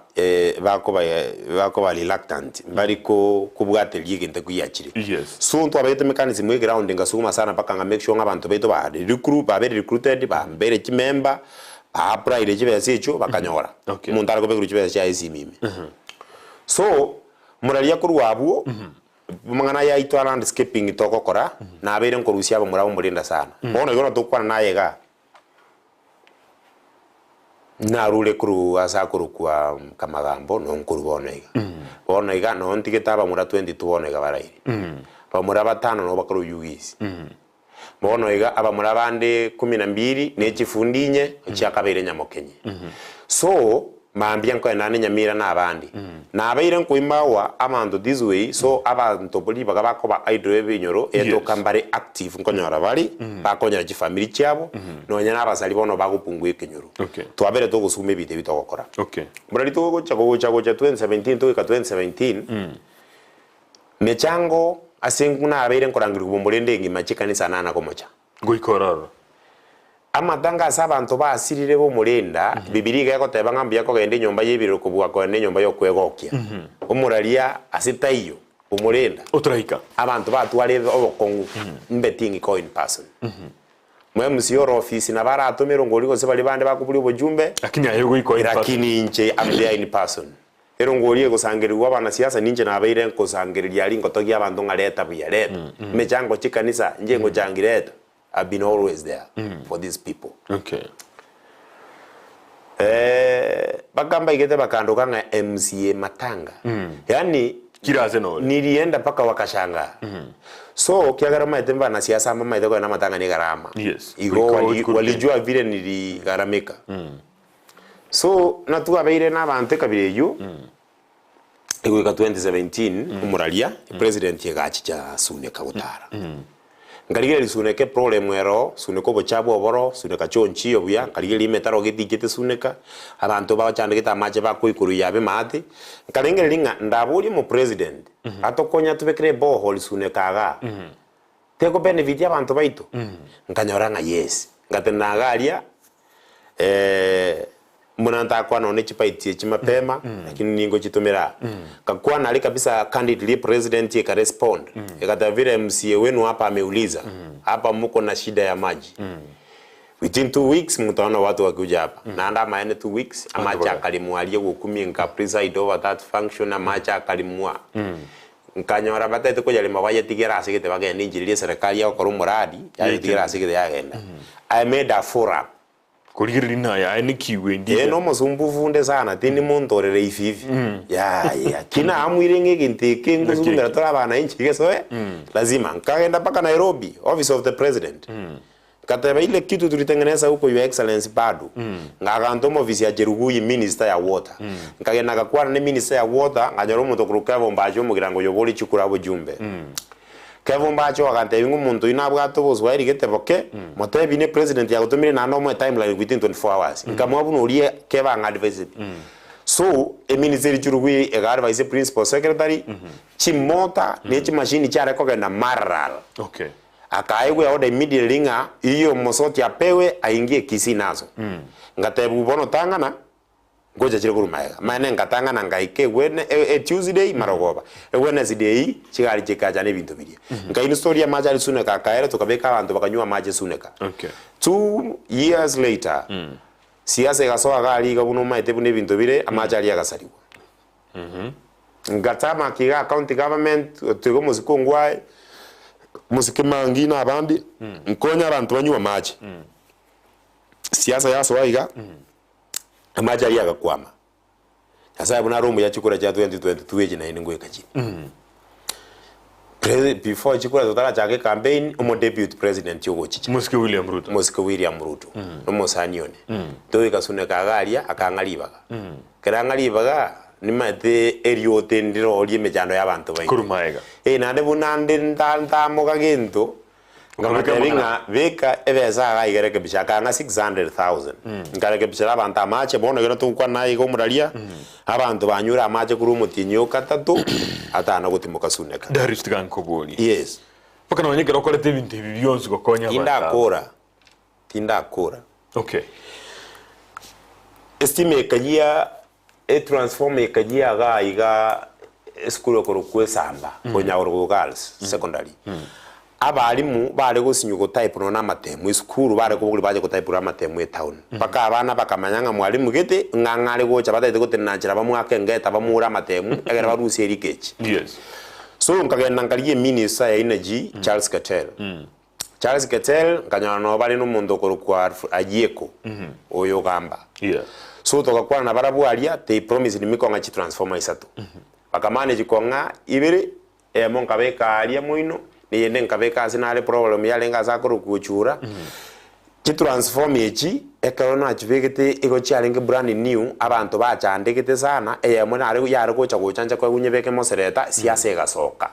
bakoba bakoba reluctant mbari ko kobwateria egento ekiachire. Yes. So ntwabegete mechanism eground ngasuguma sana mpaka nga make sure ng'a abanto baito ba recruit babere recruited bambere chimember Ba-applyire chibesa echio bakanyora. Okay. Omonto are kobekerwa chibesa chiaye esimi ime. So, moraria korwa abwo, amang'ana aya aito a landscaping togokora, nabeire nkorusia abamura bomorenda sana. Bono igo togokwana naye igaa, narure korwa ase akorokwa Kamagambo, noo nkorwa bono iga. Bono iga noo ntigete abamura 22 bono iga baraire. Abamura batano nabo bakorwa UGC. Bono iga abamura bande kumi na mbili ne chifundi inye chiakabeire nyamokenye. So mambia nkoenda ande Nyamira na abande. Nabeire nkoimawa abanto this way so abanto ribaga bakoba idle ebinyoro etoka mbare active nkonyora bare bakonyora chifamiri chiabo nonya na abasari bono bagopungua ekenyoro. Okay. Twabere togosuma ebinto ebi togokora. Okay. Buna rituko gocha gocha gocha 2017 togoika 2017 Mechango ase nabeire nkorangerigwa bomorende engima chikanisa nana komocha. Goika ororo. Amatanga ase abanto basirire bomorenda, Bibilia iga egoteba ng'a mbuya kogenda enyomba y'ebirero kobua kogenda enyomba y'okwegokia. Omoraria ase taiyo, bomorenda. Otoraika. Abanto batware obokong'u, mbe ting'ika in person. Mo MC ore ofisi nabo aratomerwe ngori gose baria bande bakoburia obochumbe, Lakini aye goika in person. lakini inche am there in person. Erongo eria egosangererigwa abanasiasa ninche nabeire nkosangereria aria ngotogia abanto ng'a reta buya reta emechango chikanisa inche ngochangi reta I've been always there for these people. Okay. Mpaka mbaigete bakandoka ng'a MCA Matanga. Yaani Kira ase nore. nilienda mpaka wakashangaa. So kiagera omanyete mbanasiasa mbamaete kogenda amatanga ne gharama. Yes. Igo Goika wali, oikuru walijua vile niligharamika. So natwabeire na abanto ekabira eyio egoika 2017 omoraria president egachicha Suneka gotara. Nkarigereria Suneka eproblem ero, Suneka obochabu oboro, Suneka chonchiyo buya, nkarigereria emetaro getichete Suneka, abanto bagochandegete amache bakoikorwa yabe maate, nkarengereria ng'a ndaborie omopresident atokonye atobekere eborehole Suneka igaa, teko benefit abanto baito? Nkanyora ng'a yes, ngatenena iga aria. Buna ntakwana one chipaiti echi mapema, lakini ningochitomera aa. Nkakwana aria kabisa candidly president eka respond, egateba vile MCA wenu hapa ameuliza, hapa muko na shida ya maji. Within 2 weeks mutaona watu wakikuja hapa. Naende amaene 2 weeks, amache akarimwa aria gokumia nka preside over that function, amache akarimwa. Nkanyora bataete koyarema bayetigera ase gete bagende inchera eria eserekari egokora omoradi, yayetigera ase gete yagenda. I made a forum. Korigereria naye aye nekigwe Ee, ndiga. nomosumbufu onde sana, tindi monto orere ifi ifi. Yaya, ki naamwire ng'a egento eke ngosugumera tore abana inche gesoe, lazima. Nkagenda mpaka Nairobi, office of the president. Nkateba ile kitu tulitengeneza huko your excellency bado. Ngaganta ofisi ya Cherugui minister ya water. Nkagenda ngakwana ne minister ya water, nkanyora omonto okorokwa Kevo Mbache omogirango oyo bore chikura abojumbe. Kevo Mbache agantebia ng'a omonto oyio nabwate oboswahili gete boke, motebi ne president yagotomire naende omoe timeline within 24 hours. Nkamoa buna oria Kevo ang'adviseti. So, eministry Cherugui ega advise principal secretary, chimota ne chimashini chiare kogenda Maralal. Okay. Akaegwa eorder immediately ng'a iyo omosoti apewe aingie Kisii naso. Ngatebigwa bono tang'ana, ngocha chire korwa magega. Maene ngatang'ana ngaika egwene e Tuesday marogoba, Wednesday chigari chikacha na ebinto biria. Nkainstall amache aria Suneka akaera tokabeka abanto bakanywa amache Suneka. Okay. 2 years later, siasa egasoa iga aria iga buna omaete buna ebinto bire, amache aria agasarigwa. Ngatama iga county government, otiga omosike ongwae, omosike Mangi na abande, nkonye abanto banywe amache. Siasa yasoa iga, amache aria agakwama. Nyasaye buna are omuya chikura chia 2022 echi naende ngoika chire. Before chikura totarachaka ecampaign, omo deputy president ogochicha. Mosike William Ruto. Mosike William Ruto, nomosani one. Togoika Suneka iga aria, akang'a ribaga. Ekero ang'a ribaga, nimaete eriote ndirorie emechando ya abanto baito. Korwa magega. Eh, naende buna nde nta ntamoka gento, Okabeka nkamotebia amang'ana. ng'a beka ebesa iga iga rekebisha, akang'a 600,000. Nkarekebishera abanto amache, bono ekero togokwana naye iga omoraria, abanto banyure amache korwa omotienyi o gatato, atana gotimoka Suneka. Darius tiga nkoborie. Yes. Mpaka nonye ekero okorete ebinto ebi bionsi gokonya abanto aba. Tindakora, tindakora. Okay. Estima ekayia, etransformer ekayia igaa iga esukuru ekorokwa Esamba, Konyagoro Girls Secondary. Abalimu bare gosinywa gotype nonya na amatemu esukuru bare kobogoria bache gotypera amatemu etown. Mpaka abana bakamanya ng'a mwalimu gete ng'a ng'a are gocha batagete gotenena nchera bamoake engeta bamoure amatemu egere barusie leakage. Yes. So nkagenda nkarigia eminister ya energy Charles Keter. Charles Keter nkanyora noo bare na omonto okorokwa Ayieko oyo ogamba. Yeah. So togakwana na barabwo aria they promised me kong'a chitransformer isato. Bakamanage kong'a ibere, eyemo nkabeka aria moino, na eyende nkabeka ase nare problem yarenge ase akorokwa Ochura. Chitransformer echi ekero nachibegete igo chiarenge brand new, abanto bachandegete sana, eyemo nare yare gocha gocha nche koegwa nyebeke mosereta, siasa egasoka.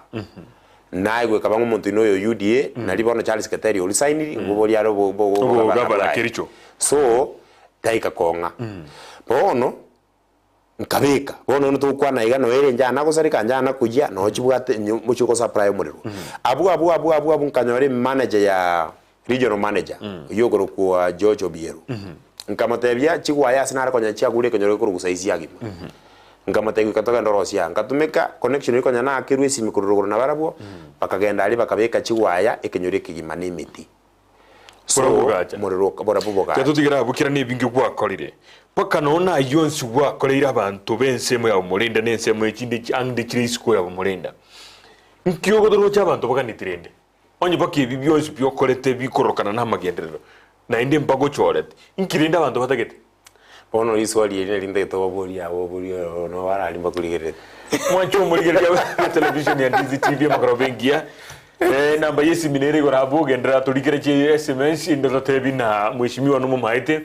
Naye goika bang'e omonto oino oyo UDA, nari bono Charles Keter oresigniri, ngoboria are obo- obo- Obo obogabana gavana bwaye. Kericho. So, taika kong'a. Bono, nkabeka, bono onde togokwana iga noyo ere njana gosareka njana koyia, noyo chibwate nyo mochie gosupply omorero. Abwo abwo abwo abwo abwo nkanyora emanager ya regional manager, oywo okorokwa George Obiero. Nkamotebia chigwaya ase nare konya chiagure ekenyoro gekorokwa saisi agima. Nkamotebia goika togende orosie aa, nkatumeka connection eria konya naakerwe esimi korwa rogoro nabarabwo, bakagenda aria bakabeka chigwaya ekenyoro ekegima na emete. So, Borabwo bogacha. omorero oka borabwo bogacha. Tiga abwo kera nebinge gwakorire, mpaka nonya nayio onsi gwakoreire abanto b'ensemo ya bomorenda na ensemo echinde ande chire isiko ya bomorenda. Nki ogotoroche abanto baganeti rende? Onye mpaka ebi bionsi biokorete bikorokana namagenderero, naende mbagochorete, inki rende abanto batagete? Bono riswali eri nari ntagete obaborie abwo oborie oro nabo barari mbakorigererete. Mwanche omorigereria bwe television ya Ndizi TV amagoroba engiya. Eh, namba y'esimi nere igoro abwo genderera torikere chi SMS inde totebi na mheshimiwa nomomaete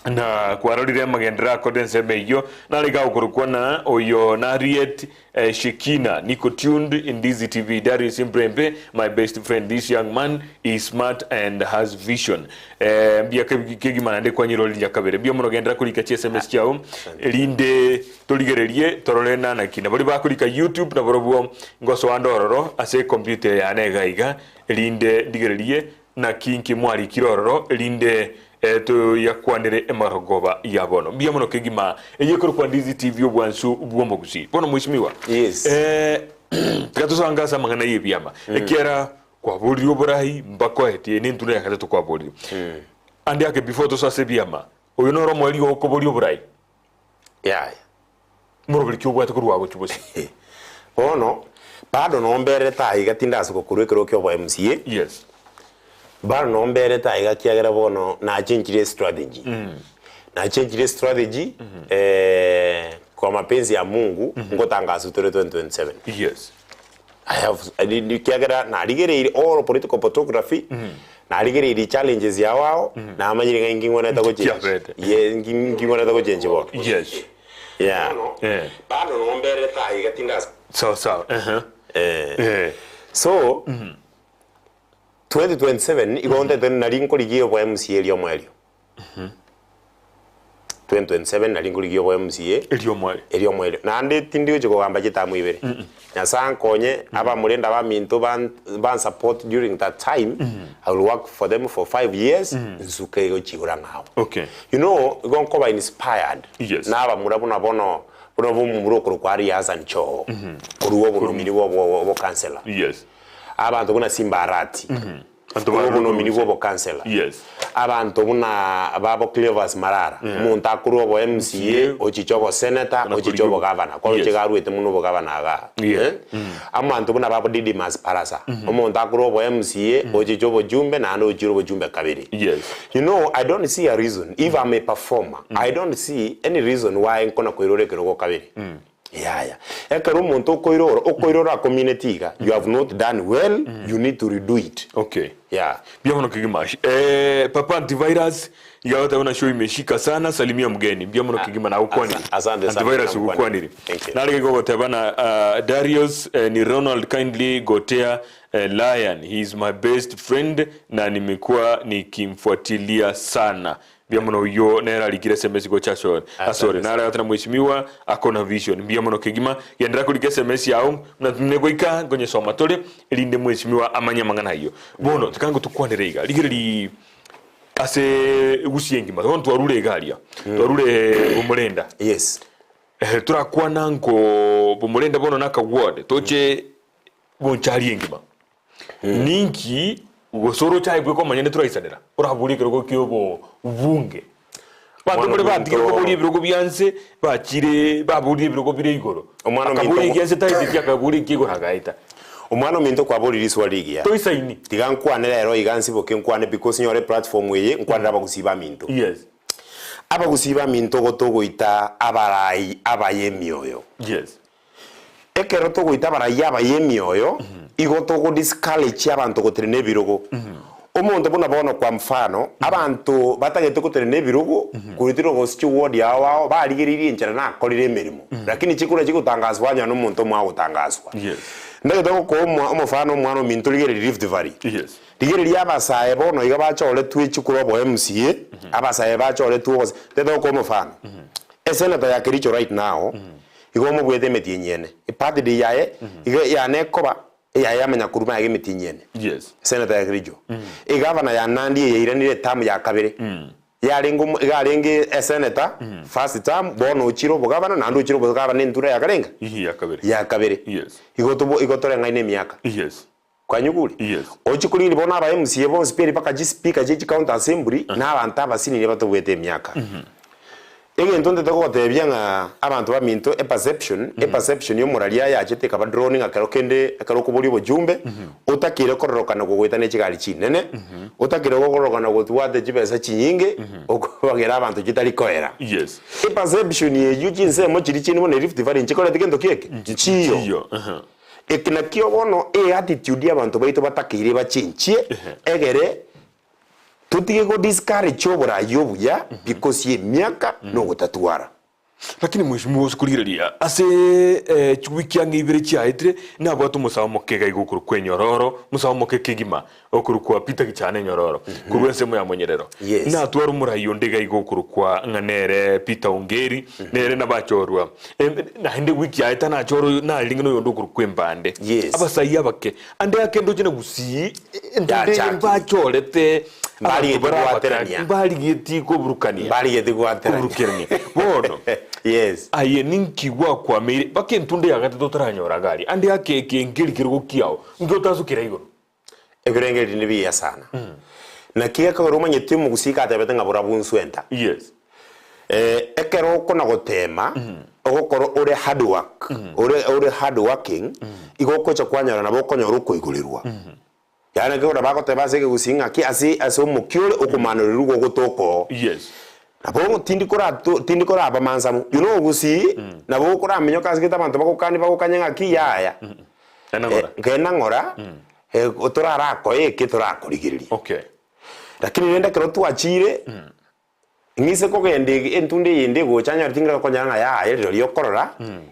na kwarorire amagenderero akore ensemo eyio nare iga okorokwa na oyo Nariet eh, Shekina niko tuned in Ndizi TV Darius Mbrembe my best friend this young man is smart and has vision eh, mbuya kegima naende kwanyirorire ria kabere mbuya mono genderera korika chi SMS chiao erinde Torigererie torore nanaki na baria bakorika YouTube nabarobwo ngosoa nde ororo ase ecomputer yane iga iga erinde ndigererie naki inki mwarikire ororo erinde toyakwanere emarogoba ya bono. Mbuya mono kegima eye ekorokwa Ndizi TV obwansu bw'omogusii. Bono mheshimiwa Yes. tiga tosange ase amang'ana y'ebiama ekiara kwaborire oborai mbakoetie nentunda ya gatato kwaborire. Ande ake before tosoe ase ebiama oyo noro omoerio okoboria oborai. Yaya. Moroberi ki obwate korwa agochia bosio? Bono, bado nombererete aiga tindasuka korwa ekero kia obo MCA. Yes. Bado nombererete aiga kiagera bono nachenchire estrategy. Nachenchire estrategy kwa mapenzi ya Mungu ngotangaswa tore 2027. Yes. I have ekiagera narigereire all political photography, narigereirie challenges yao ao, namanyire ng'a inki ngwenerete gochenji. Kiabete. Ye, inki inki ngwenerete gochenji bono. Yes. Yeah. Eh. Bado nombererete aiga tindas Sawa sawa. Ehe. Eh. Eh. So, 2027 igo ntete nari nkorigia obo MCA erio omoerio. 2027 nari nkorigia obo MCA Erio omoerio. erio omoerio. Naende tindi gochia kogamba chitamu ibere. Nyasae ankonye, abamorende abaminto ban bansupport during that time, I will work for them for 5 years, nsuke gochigora ng'ao. Okay. You know, igo nkoba inspired Yes. na abamura buna bono, buna bomomura okorokwa Ali Hassan Joho, korwa obonomini bwa obo obokansela. Yes. Abanto buna Simba Arati. Abanto Korwa barure obonomini korwa bwa obokansela. Yes. Abanto buna babo Cleophas Malala, omonto akorwa obo MCA, ochiche oboseneta, Buna ochiche korigwa. obogavana. Kwaroche Yes. iga arwete buna obogavana igaa. Yeah. Eh? Amanto buna babo Didmus Barasa, omonto akorwa obo MCA, ochiche obochumbe naende ochire obochumbe kabere. Yes. You know, I don't see a reason, if I'm a performer, I don't see any reason why nkona koirora ekerogo kabere. Yaya. Ekero omonto okoirora, okoirora akomineti iga, you have not done well, you need to redo it. Okay. Yeah. Mbuya mono kegima. Eh, papa antivirus iga agoteba buna show imeshika sana salimia mgeni. Mbuya mono kegima nagokwanire. Asa- asante sana, Antivirus namkwanire. ogokwanire. Thank you. Narenge gogoteba na uh, Darius eh, ni Ronald kindly gotea eh, Lion he is my best friend na nimekuwa nikimfuatilia sana. Mbuya mono oyio nere arikire SMS gocha asore asore nare agoteba mheshimiwa akona vision mbuya mono kegima genderera korika SMS yao buna tumanye goika nkonyesoma tore erinde mheshimiwa amanye amang'ana ayio bono tiga ngotokwanere iga rigereria ase gusii engima bono twarure iga aria twarure bomorenda Yes. Eh, torakwana nko bomorenda bono na akaward toche bonchari engima Ninki gose oroche aye bweka omonyene toraisanera oraborie ekerogo kia obobunge? Abanto Omwana mbare batigire ominto- koboria ebirogo bia nse, bachire baboria ebirogo bire igoro. Omwana ominto- Akaboria ekia nse taeteti akaboria ekia igoro agaeta. Omwana ominto kwaboria riswali rigiya. Toisaini. Tiga nkwane rero iga nsiboke nkwane because nyore platform eye nkwanere abagusii baminto. Yes. Abagusii baminto gotogoita abarai abaya emioyo. Yes. Ekero togoita abaraiyo abaye emioyo, igo togo discourage abanto gotenena ebirogo. Omonto buna bono kwa mfano, abanto batagete gotenena ebirogo, korwa gose chiward yao ao, barigereirie enchera nakorire emeremo, lakini chikura chigotangaswa banyora nomonto omo agotangaswa. Yes. Ndagete gokoa omo omofano omwana ominto rigereria Rift Valley. Yes. Rigereria abasae bono iga bachoretwe chikura obo MCA, abasae bachoretwe ogose, ndagete gokoa omofano, Esenator ya Kericho right now, Igo omobuete emetienyi ene. Ebirthday yaye iga yane ekoba eyaye yamanya korwa magega emetienyi ene. Yes. Senator ya Kericho. Egavana ya Nandi eye yairanire eterm ya kabere. Yarenge omo iga arenge esenator first term bono ochire obogavana naende ochire obogavana entura ya karenga? Ihi ya kabere. Ya kabere. Yes. Igo tobo igo toreng'aine emiaka. Yes. Kwanyigure? Yes. Ochie korigereria bono aba MCA bonsi pi mpaka chispeaker chie chicounty assembly na abanto abasinini batobwete emiaka. Egento ntete gogotebia ng'a abanto baminto eperception, eperception ya omoraria ayachete ekaba drawn ng'a kero kende ekero okoboria obochumbe, otakeire kororokana gogoeta ne chigari chinene, otakeire gokororokana gotwate chibesa chinyinge, oko. Kobagera abanto chitari koera. Yes. Eperception eyio chinsemo chiria chinde buna Rift Valley nchikoreti gento ki eke? Nchiyo. Nchiyo, ehe. Eke nakio bono e attitude y'abanto baito batakeire bachenchie egere totige go discourage oborayi obuya because y'emiaka na ogotatwara. Lakini mheshimiwa ase korigereria ase chiwiki ang'e ibere chiaetire nabwate omosae omoke iga iga okorokwa enyororo, omosae omoke kegima okorokwa Peter Gichana enyororo korwa ensemo ya Monyerero. Yes. Natware omorai onde iga iga okorokwa ng'a nere Peter Ongeri, nere nabachorwa. Em, naende wiki yaeta nachora oyo narenge na oyonde okorokwa Embande. Yes. Abasai abake, ande ake ndoche na Gusii, entunda eye Yachakire. mbachorete Mbarigetie abanto bare abake, gwaterania. mbarigetie koburukania. Mbarigetie gwaterania. Koburukerania. Bono, Yes. aye ninki gwakwameire mpaka entunda ya gatato otaranyora iga aria, ande ake ekengeri kerogo kiao, inki otasukera igoro? Ebirengererio nebiya sana. Naki ekero omanyete omogusii gatebete ng'a borabu nswenta. Yes. Eh, ekero okona gotema, ogokora ore hard work, ore ore hard working, igo okocha kwanyora nabo okonyora okoigorerwa. Yaani ekero bagoteba ase ekegusii ng'aki ase ase omokia ore okomanorerwa igo ogotoka oo. Yes. Nabo tindi kora tindi koraba mansamu. You know gusii, nabo okoraminyoka ase gete abanto bagokani bagokanye ng'aki yaya. Genda ng'ora. Genda ng'ora, torarakoe eke torakorigereria. Okay. Lakini rende ekero twachire, ng'ise kogenda ege entunda eyende egocha nyore ting'ira gokonyora ng'a yaya rirorio okorora,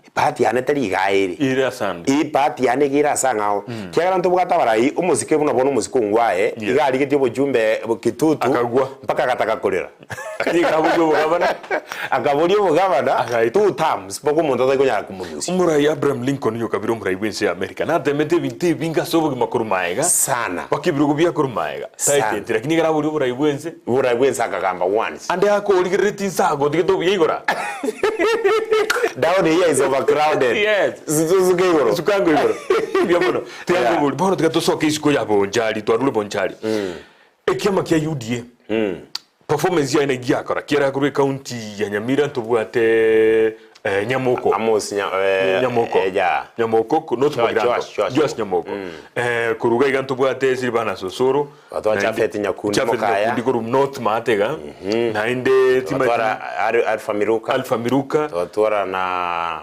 ebahati yane tari igaa ere. Ere asande. Ebahati yane iga ere ase ang'ao. Kiagera ntobwate abarai, omosike buna bono omosike ongwae, Yeah. iga arigetie obochumbe kitutu, Akagwa. mpaka agataka korera. Nigo aboria obogabana. Akaboria obogabana Agaita. two terms mpaka omonto atari konyara komorusia. Omorai Abraham Lincoln oyo okabire omorai bw'ense ya America natemete ebinto ebinge ase obogima korwa maega Sana. mpaka ebirogo bia korwa maega Sana. taeteti lakini ekero aboria oborai bw'ense Oborai bw'ense akagamba once. ande akorigereretie inse agotigete obuya igoro aa. Down here is overcrowded. Yes. Suka igoro. Sukango igoro. Mbuya mono. Tiga Yeah. nkobori bono tiga tosoke isiko ya Bonchari twarure Bonchari. Ekiama kia UDA performance yaye naki yakora kiara korwa ecounty ya Nyamira ntobwate eh, Nyamoko Amos nya, eh, Nyamoko eh, ja. Nyamoko ko- not Joa- Mogirango Joash, Joash Joash Nyamoko eh korwa iga iga ntobwate Silvana Sosoro Twatwara naende- Japhet Nyakundi Japhet Mokaya. Nyakundi korwa North Maate iga naende Timothy Twatwara Al- Alpha Miruka. Alpha Miruka Twatwara na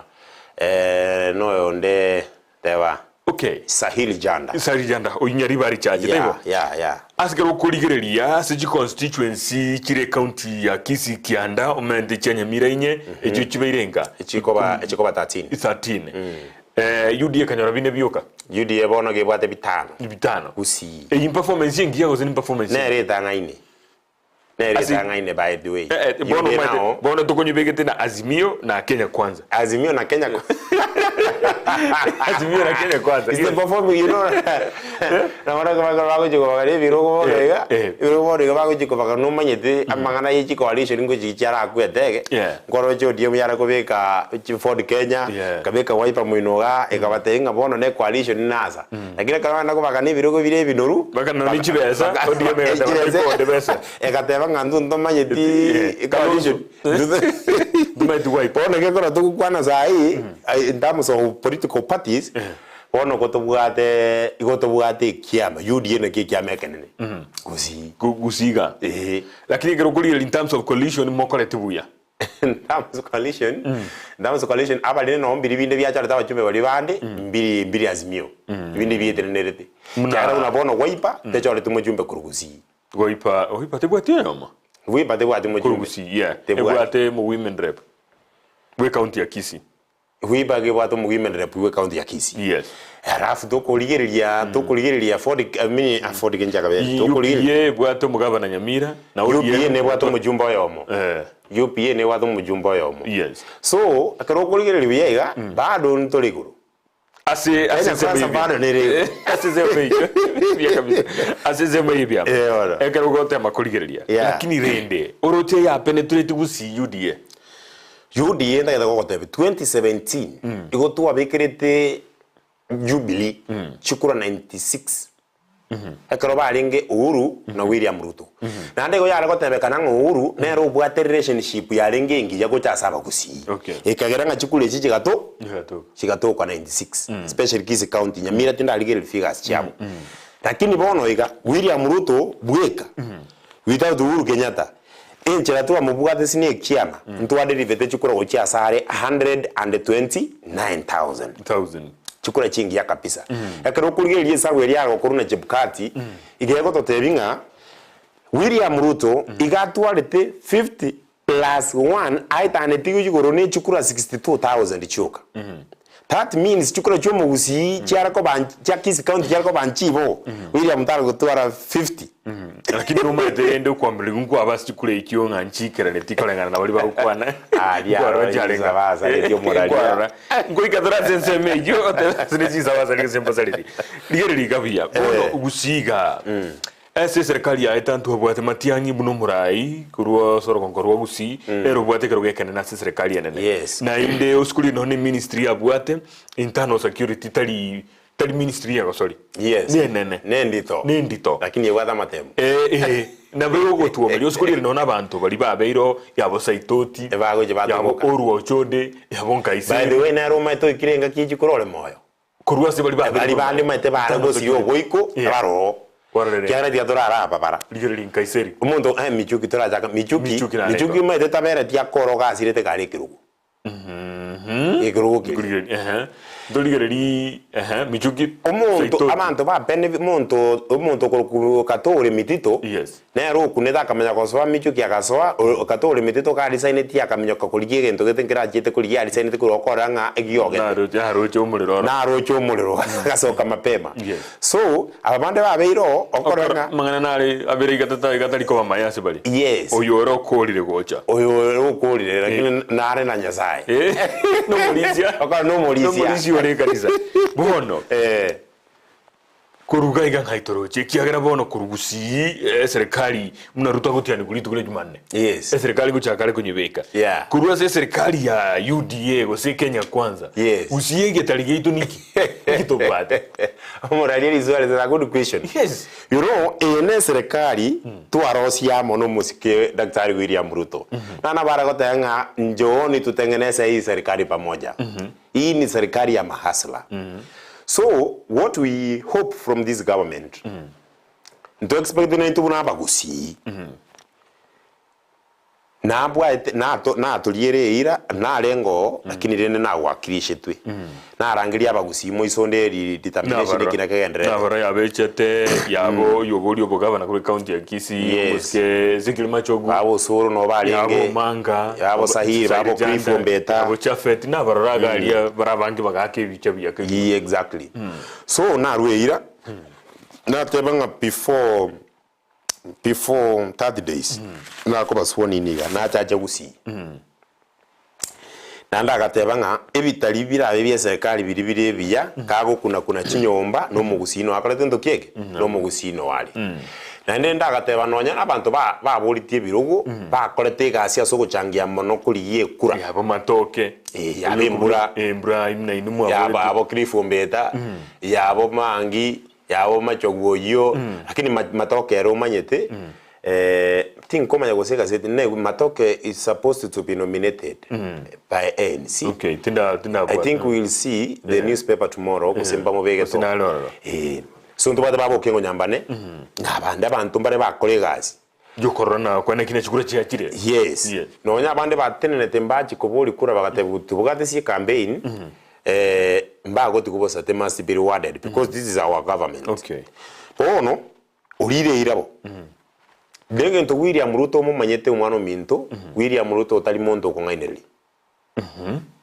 eh, noyonde Teba. Okay. Sahili Janda. Sahili Janda, oyio Nyaribari Church, Yeah, taibo? yeah, yeah. Ase ekero okorigereria ase chiconstituency chire ecounty ya Kisii kianda omente chia Nyamira inye echio chibeire enka Echikoba echikoba 13. 13 eh, UDA ekanyora bine bioka UDA bono gebwate bitano. bitano Gusii. Eyi performance engiya gose ni performance Nere etang'aine. Nere Asi- etang'aine by the way. Eh, eh, bono UDA omanyete nao bono tokonyebegete na Azimio na Kenya Kwanza Azimio na Kenya Azimio na Kenya Kwanza It's the performing, you know. Na bara bagochi kobagana ebirogo bono Eh, iga. eh. Ebirogo bono iga bagochi kobagana nomanyete amang'ana ye chicoalition ngochi chiarakwete ege. Yeah. Nkoroche ODM yare kobeka chi Ford Kenya, Yeah. ekabeka Wiper moino igaa, ekabatebia ng'a bono ne coalition nasa. Lakini ekero bagenda kobagana ebirogo bire ebinoru, Bakana ne chibesa, ODM egateba chibesa, naikonde besa. egateba ng'a intwe ntomanyeti Eh, coalition. Ntomanyeti Wiper. Bono gekero togokwana saii, in terms of political parties, bono gotobwate igo tobwate ekiama, UDA nakio ekiama ekenene gusii. Gusii iga. Eeh. Lakini ekero okorigereria in terms of coalition mokoreti buya. In terms of coalition, in terms of coalition abarene noo mbiri binde biachorete abachumbe baria bande mbiri mbiri Azimio ebinde bietenenerete Buna- ekiagera buna bono Wiper techoreti mochumbe korwa Gusii. Wiper Wiper tebwati oyomo? Wiper tebwati Korwa mochumbe. Gusii yeah. Tebwati. Ebwate mo women rep bwe county ya Kisii. Wiper gebwate omo women rep bwe county ya Kisii. Yes. Alafu tokorigereria tokorigereria Ford I mean ah, Ford Kenya kabere tokorigereria UPA ebwate omogabana Nyamira na UPA nebwate omojumbe oyomo. Eh. UPA nebwate omojumbe oyomo. Yes. So ekero okorigereria buya iga bado ntore igoro. Ase ase Kenya ensemo kwanza y'ebiama. bado nere igoro. Ase ensemo eyio. Buya kabisa. Ase ensemo y'ebiama. Eh, bono. Ekero ogotema korigereria. Yeah. Lakini rende oroche ya penetrate gusii UDA. UDA ntagete gogotebia 2017 igo twabekerete Jubilee chikura 96 ekero barenge Uhuru na William Ruto. Naende igo yare gotebekana ng'a Uhuru nere obwate relationship yarenge engiya gocha ase abagusii. Okay. Ekagera ng'a chikura echi chigato Chigatoka. chigatoka 96 especially Kisii County Nyamira tindarigereria figures chiabo. Lakini bono iga William Ruto bweka without Uhuru Kenyatta. Enchera twamobwate ase nekiama, ntwaderivete chikura gochia asare 129,000. Thousand. Chikura chingiya kabisa. Ekero okorigereria esabu eria agokorwa na Chebukati, iga egototebia ng'a William Ruto iga atwarete 50 plus one aetanetigwe igoro ne chikura 62,000 chioka. That means chikura chi'omogusii chiare koba chia Kisii County chiare koba nchibo, William tare gotwara 50. Lakini nomaete rende okwambererigwa nkwaba ase chikura echio ng'a nchiikeraneti koreng'ana na baria bagokwana. Aria Nkwarora aroro nchiarenga. chisaba asaretie omoraria. Nkwarora. Nkoika tore ase ensemo eyio otebe ase ne chisaba asarire gose mbasareti. Rigereria iga buya. Bono gusii igaa. Ase eserekari yaye tantwabwate matiang'i buna omorai korwa ase orogongo rwa Gusii, ere obwate ekerogo ekenene ase eserekari enene. Yes. Naende osukuri nonya ne ministry abwate internal security tari tari ministry ya gosori. Yes. Nenene. Nendito. Nendito. Lakini ebwate amatemo. Eh, eh, nabo egogotwomeria osukuri ere nonya na abanto baria babeire oo yabo Saitoti, Ebagocha yabo batoboka. Orwa Ochode, yabo By the Nkaiseri. way nere omanyete oikire engaki echi korwa ore moyo. Korwa ase baria babeire Baria bande korwa omanyete bare Internal gosiria security. ogoiko Yeah. abaroo. Kwarorire. Ekiagera tiga torare aba bara. Rigereria Nkaiseri. Omonto eh Michuki torachaka Michuki, Michuki nare Michuki igo. omanyete tabereti akoroga asirete kare ekerogo. Ekerogo keria. Nkorigereria, ehe. Ntorigererii, ehe, Michuki, Omonto Saitoti. abanto ba benefit omonto omonto okorokwa Katore Mitito, Yes. nere okunete akamanya gosoa Michuki agasoa, o Katore Mitito karisaineti akaminyoka korigia egento gete nkerachiete korigia arisaineti korwa okorora ng'a egiogete. Naroche aroche omorero oro. Naroche omorero agasoka mapema. Yes. So, aba bande babeire oo, okorora Okora ng'a amang'ana nare abere iga tata iga tari koba maya ase bare. Yes. Oyo ore okorire gocha. Oyo ore okorire, lakini nare na Nyasaye. Eh, nomorisia. Okora nomorisia. Nomorisia ore ekanisa. Bono, Eh. koruga iga ng'ai toroche, ekiagera bono korwa gusii eserikari buna Ruto agotianigwa rituko ria Jumanne. Yes. Eserikari gochaka are konyebeka. Yeah. Korwa ase eserikari ya UDA gose Kenya Kwanza. Yes. Gusii egetari giaito niki? Niki tobwate? Omoraria riswali is a good question. Yes. You know, eye ne eserikari twarosia amo na omosike Daktari William Ruto. Na nabo are goteba ng'a njooni tutengeneze hii serikali pamoja. Hii ni serikali ya mahasla. So, what we hope from this government, nto expect naintwe buna abagusii, nabwaete nato natoriere eira narenge oo lakini rende nagwakirishetwe narangeria abagusii moiso onde eri determination eki nakegendererete Nabara yabechete yabo yoboria obogavana korwa ecounty ya Kisii Yes. omosike Ezekiel Machogu baba Osoro nabo yabo barenge Omanga yabo Sahiri babo Cliff Ombeta yabo Chafet nabarora iga aria bare abange bagaka ebicha buya kegima. Ye exactly so narwa eira nateba ng'a before before 30 days nakoba sworn in iga nachache gusii naende agateba ng'a ebitari birabe bia eserikari biria bire ebiya kagokuna kuna chinyomba na omogusii noyo akorete ntoki eke na omogusii noyo are naende rende agateba nonya na abanto ba baboretie ebirogo bakorete egasi ase ogochangia mono korigia ekura Yabo matoke Eh, yabo embura. embura imuna inwe yabo mwaboreti abo Cliff Ombeta yabo Mangi Yabo machogu oyio, lakini matoke ere omanyete, tinkomanya gose egazeti, ne matoke is supposed to be nominated by ANC. Okay, tinda tinda I think we will see the newspaper tomorrow gose mbamobege Gose nare ororo. Eh, so ntobwate baba Okengo Nyambane, na abande abanto mbare bakora egasi. Yokorora na kwane kina chikura chiachire. Yes. Yes. Nonya abande batenenete mbachi kobori kura bagatebiwa tobwate ase ecampaign, eh, mbagotigwa bosa they must be rewarded because this is our government. Okay. Bono orire eira bo. Negento William Ruto omomanyete omwana ominto, William Ruto otari monto okong'ainereria.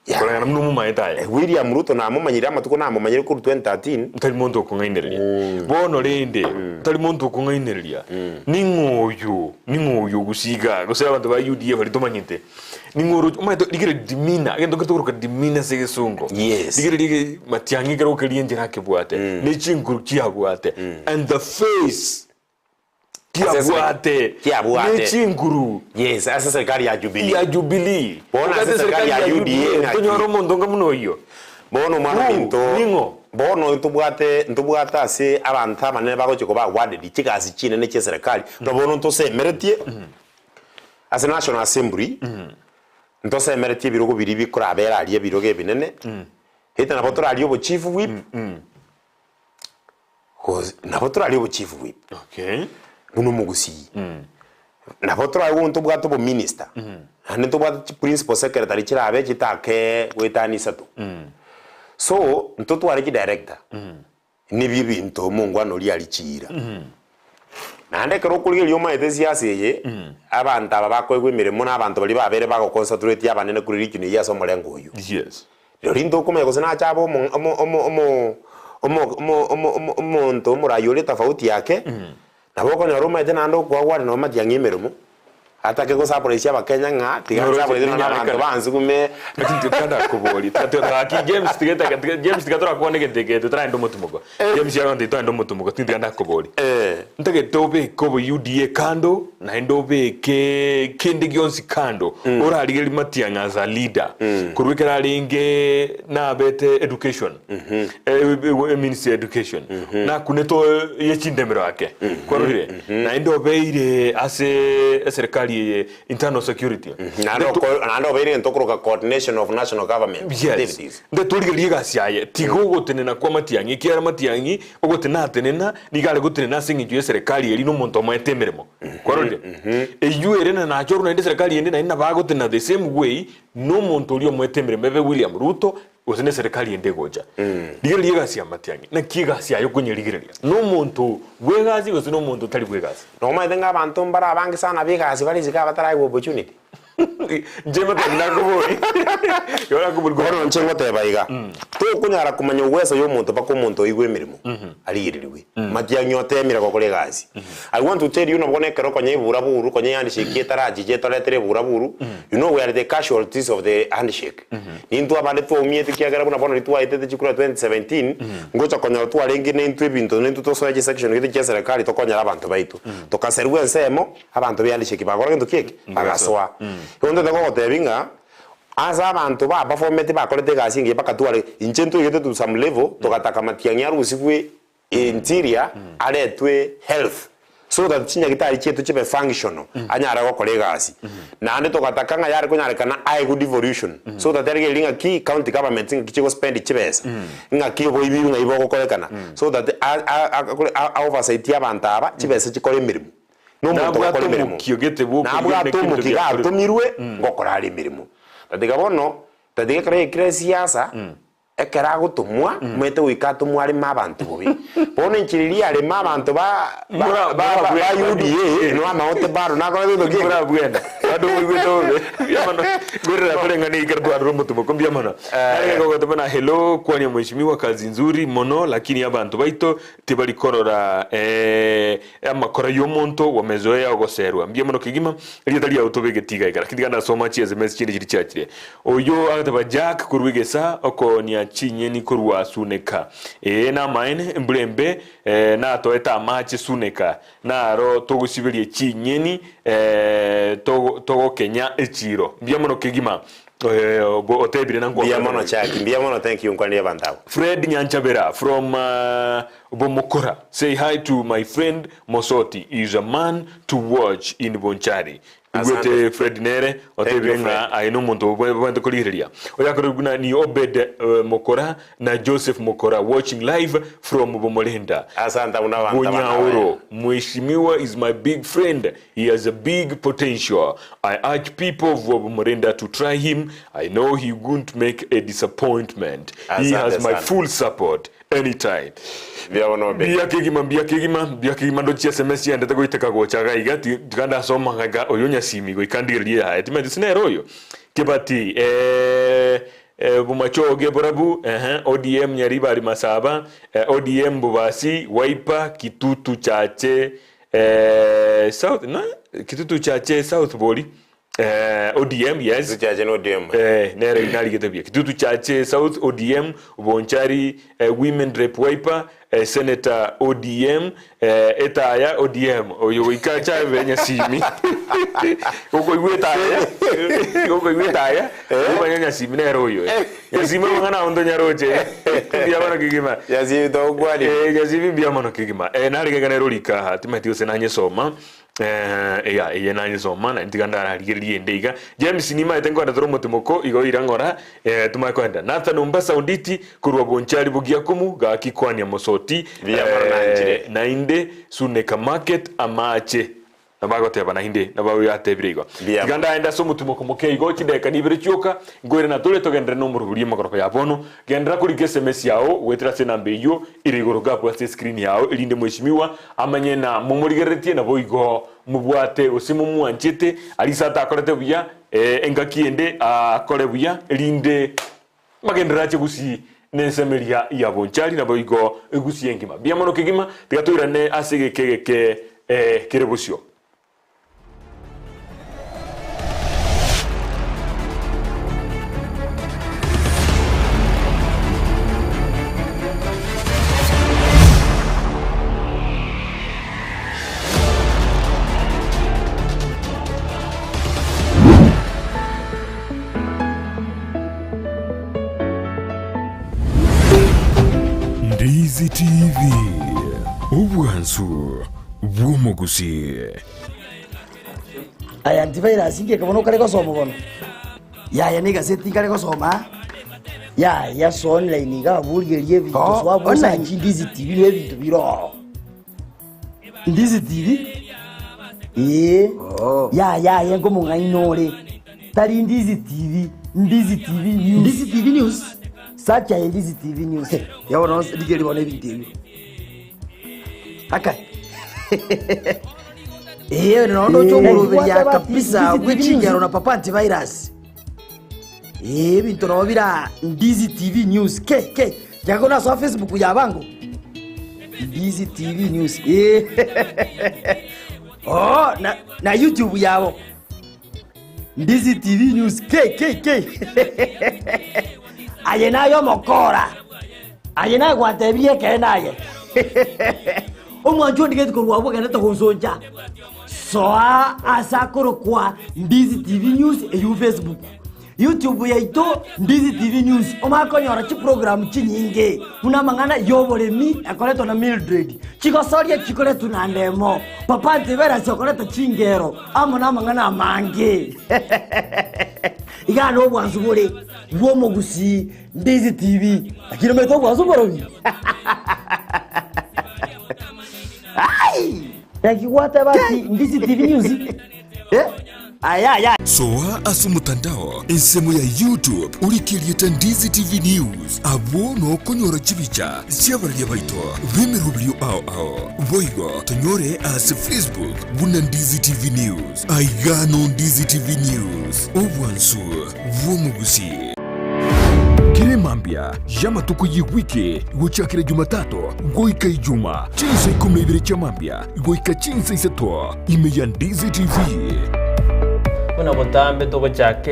Yeah. Koreng'ana buna omomaete aye. William Ruto namomanyire amatuko namomanyire korwa 2013. Tari monto okong'ainereria. Bono rende, tari monto okong'ainereria. Ning'o oyo, ning'o oyo ogusiga, gose abanto ba UDA baria tomanyete. Ning'o oroche, omanyete rigereria demeanor, egento nkere tokoroka demeanor ase egesongo. Yes. Rigereria ege matiang'i ekero okeria enchera akebwate, ne chinguru chiabwate, and the face. Kiabwate Kiabwate. ne chinguru Yes, ase serikali ya Jubilee. ya Jubilee. Bono ase Ogate serikali ya UDA ng'aki? tonyore omonto onga buna oyio. Bono omwana Who? ominto Ning'o? bono ntobwate ntobwate ase abanto abanene bagochia koba awarded chigasi chinene chia eserekari, na bono ntosemeretie ase National Assembly, ntosemeretie ebirogo biria bikorabera aria ebirogo ebinene, gete nabo torarie obochief whip, Gose nabo torarie obochief whip Okay. buna omogusii. Nabo toraigwe ntobwate obominister, naende ntobwate chiprincipal secretary chirabe chitake goetania isato. So, ntotware chidirector, nibio ebinto omongwana oria aria chiira. Naende ekero okorigereria omanyete esiasa eye, abanto aba bakoegwa emeremo na abanto baria babere bagoconcentrate abanene korwa region eyio ase omorengo oyio. Yes. Rirorio ntokomanya gose nache abe omo omo omo omo omo omo omo omo omonto omoraia ore tofauti yake, Nabo okonyora omanyete naende okoagwa are nomatiang'i emeremo, atake gosurprise abakenya ng'a tiga Noroche nsurprise nonya abanto tinyarekana. bansugume. Lakini tiga ndakoborie, tiga tiga gaki James tiga tiga tiga James tiga torakwane egento eke totaragenda omotimoko. James agontebia togende omotimoko tindi tiga ndakoborie. Eh. Ntagete obeke obo UDA kando naende obeke kende gionsi kando orarigererie matiang'i as a leader korwa ekero arenge nabete education Ministry ya Education nakunete ye chindemero ake kwarorire naende obeire ase eserikali eye internal security Naende oko- naende obeire egento okoroka coordination of national government Yes. activities. Nde torigererie egasi yaye tiga ogotenena kwa Matiang'i ekiagera Matiang'i ogotenatenena nigo are gotenena ase eng'encho y'eserekari eria na omonto omoete emeremo kwarorire eywo ere na nachorwa naende eserekari ende naende nabo agotenena the same way na omonto oria omoete emeremo ebe William Ruto Gose neserekari ende egocha. Rigereria egasi ya matiang'i. Naki egasi yaye okonyerigereria? Nomonto bw'egasi gose nomonto otari bw'egasi? Nomanyete ng'a abanto mbare abange sana b'egasi bare isiko abataraegwa opportunity? Inche matiang'i nakoboria. Igo nakoboria Bono inche ngoteba iga, tokonyara komanya ogwesa ya omonto mpaka omonto oigwe emeremo arigererigwe. Matiang'i otemire gokora egasi. I want to tell you nabo bono ekero konya ebura buru, konya ehandshake etarachiche etoretere ebura buru, you know we are the casualties of the handshake. Nintwe abande twaumiete ekiagera buna bono ritwaetete chikura 2017, ngocha konyora twarenge naintwe ebinto naintwe tosoe chisection gete chia serikali tokonyere abanto baito. Tokaserigwa ensemo, abanto behandshake bagakora gento ki eke? Bagasoa. Igo ntete gogotebia ng'a, ase abanto ba performeti bakorete egasi engiya bakatwara, inche ntwaigete to some level, togataka matiang'i arusigwe Interior aretwe health so that chinyagitari chiaito chibe functional anyare gokora egasi. Naende togataka ng'a yare konyarekana aegwe devolution so that arigererie ng'aki county governments ng'aki chigo spend chibesa, ng'aki oboibi ng'ai bogokorekana so that a- a- akore a oversight abanto aba chibesa chikore emeremo. Na omonto Nabwate ogokora emeremo omokio gete bw'okorigia nabwate buna omokia ekento iga giakorire. atomirwe ngokora are emeremo. Tatiga bono, tatiga ekero yaikire esiasa. Ekero agotomwa, omanyete goika atomwe areme abanto bobe. Bono enchera eria yarema abanto ba ba ba ba UDA, no amaote bado nakorete gento kende. Morabwena. Bado moigwete bobe. Mbuya mono. Ngorera koreng'ana ekero twarora omotomoko mbuya mono. Nare gogoteba na hello kwania mheshimiwa kazi nzuri mono lakini abanto baito tibari korora eh amakora yomonto wamezoea ogoserwa. Mbuya mono kegima erieta riao tobegeti iga iga lakini tiga ndasoma chi sms chinde chiri chiachire. Oyio agateba Jack korwa egesa okoonia chinyeni korwa Suneka. Ee namaene embura embe natoete amache Suneka naro togosiberia chinyeni togokenya echiro. Mbuya mono kegima otebire na Mbuya mono Jack, mbuya mono thank you nkwanire abanto abwo. Fred Nyanchabera from Bomokora say hi to my friend Mosoti is a man to watch in Bonchari. Asante. Igwete Fred nere Thank otebire you, ng'a Fred. aye nomonto obwenerete korigereria. Oyakorire buna ni Obed eh, Mokora na Joseph Mokora watching live from Bomorenda. Asante abwo nabanto abana Bonyaoro, Mheshimiwa is my big friend. He has a big potential. I urge people of Bomorenda to try him. I know he won't make a disappointment. He Asante has my sana. full support. Anytime. Mbuya bono Obed. Mbuya kegima mbuya kegima mbuya kegima ndochie sms chiendete goiteka gocha iga iga ti tiga ndasoma ng'a iga oyo nyasimi goika ndigererie yaye timanyeti ase nere oyo kebati eh eh bomachoge borabu ehe ODM Nyaribari Masaba eh ODM Bobasi Wiper Kitutu Chache eh South no Kitutu Chache South bori Eh, ODM yes. Kitutu Chache na ODM. Eh, nere narigete buya. Kitutu Chache South ODM, Bonchari eh, Women Rep Wiper, eh, Senator ODM, eh, Etaya ODM. Oyo goika chabe nyasimi. Gokoigwa etaya. Gokoigwa etaya. Omanye nyasimi nere oyo. eh. Nyasimi amang'ana ao ntonyaroche. Mbuya mono kegima. Nyasimi togokwania. Eh, nyasimi mbuya mono kegima. Eh, narigega nere orika aha, timanyeti gose nanyesoma. Eeh eya eye nanyesoma naende tiga ndararigererie ende iga. James nimaete nkoenda tore omotimoko igo ira ng'ora eh tumanye koenda. Nathan Ombasa Onditi korwa Bonchari Bogiakomu gaki kwania mosoti Mbuya mono nanchire. naende Suneka Market amache. Nabo agoteba naende, nabo oyatebire igo. Mbuya Tiga mono. ndaende ase omotimoko moke igo, chidakika nibere chioka, nkoirana tore togenderere nomorobori emegoroba ya bono. Genderera korika SMS yao goetera ase enamba eyio ere igoro gabu ase escreen yao erinde mweshimiwa amanye na momorigereretie naboigo mobwate gose momwanchete aria ase atakorete buya engaki ende akore buya erinde magenderero ache gusii nensemo eria ya bonchari naboigo gusii engima. Mbuya mono kegima tiga toirane ase egeka egeke kere bosio. Ndizi TV, obwansu bw'omogusii. Aya antivirus ngeke bono okare gosoma bono yaya na egaseti nkare gosoma yaya so online iga abwo origereria ebinto Oh, so abwo online. osachi ndizi tv na ebinto bire ororo ndizi tv ee Oh. yaya aye nkomong'aini ore tari ndizi tv ndizi tv news Ndizi TV News. search aye ndizi tv news Ya bono rigereria bono ebinto ebio. Aka. Ee nondo Eh, ocho eh, kabisa Ndizi TV bwechingero na papa antivirus. Ee ebinto nabo bira Ndizi TV News ke ke jago na so Facebook ya bango. Ndizi TV News. Eh. Oh, na na YouTube yabo. Ndizi TV News ke ke ke. Aye nayo mokora. Aye naye gwantebirie ekere naye. Omwancho ondigeti korwa abwo ogenderete gonsoncha. Soa ase akorokwa Ndizi TV News eywo Facebook. YouTube yaito Ndizi TV News omanye konyora chiprogram chinyinge buna amang'ana y'oboremi ekoretwa na Mildred, chigosoria chikoretwa na Ndemo, Papa Antivirus okoreta chingero amo namang'ana amange. Igaa nobwansu bore bw'omogusii Ndizi TV lakini omanyete obwansu mborobi. Ai! Naki gwateba ati Ndizi TV News? Eh? Aya aya. Soa ase omotandao ensemo ya YouTube orike erieta Ndizi TV News abwo nokonyora chibicha chi'abararia baito b'emeroberio ao ao. Boigo tonyore ase Facebook buna Ndizi TV News. Aiga no Ndizi TV News, obwansu bw'omogusii. Kera emambia y'amatuko y'ewiki gochakera Jumatatu goika Ijuma, chinsa ikomi na ibere chia mambia goika chinsa isato, ime ya Ndizi TV. Buna botambe togochaka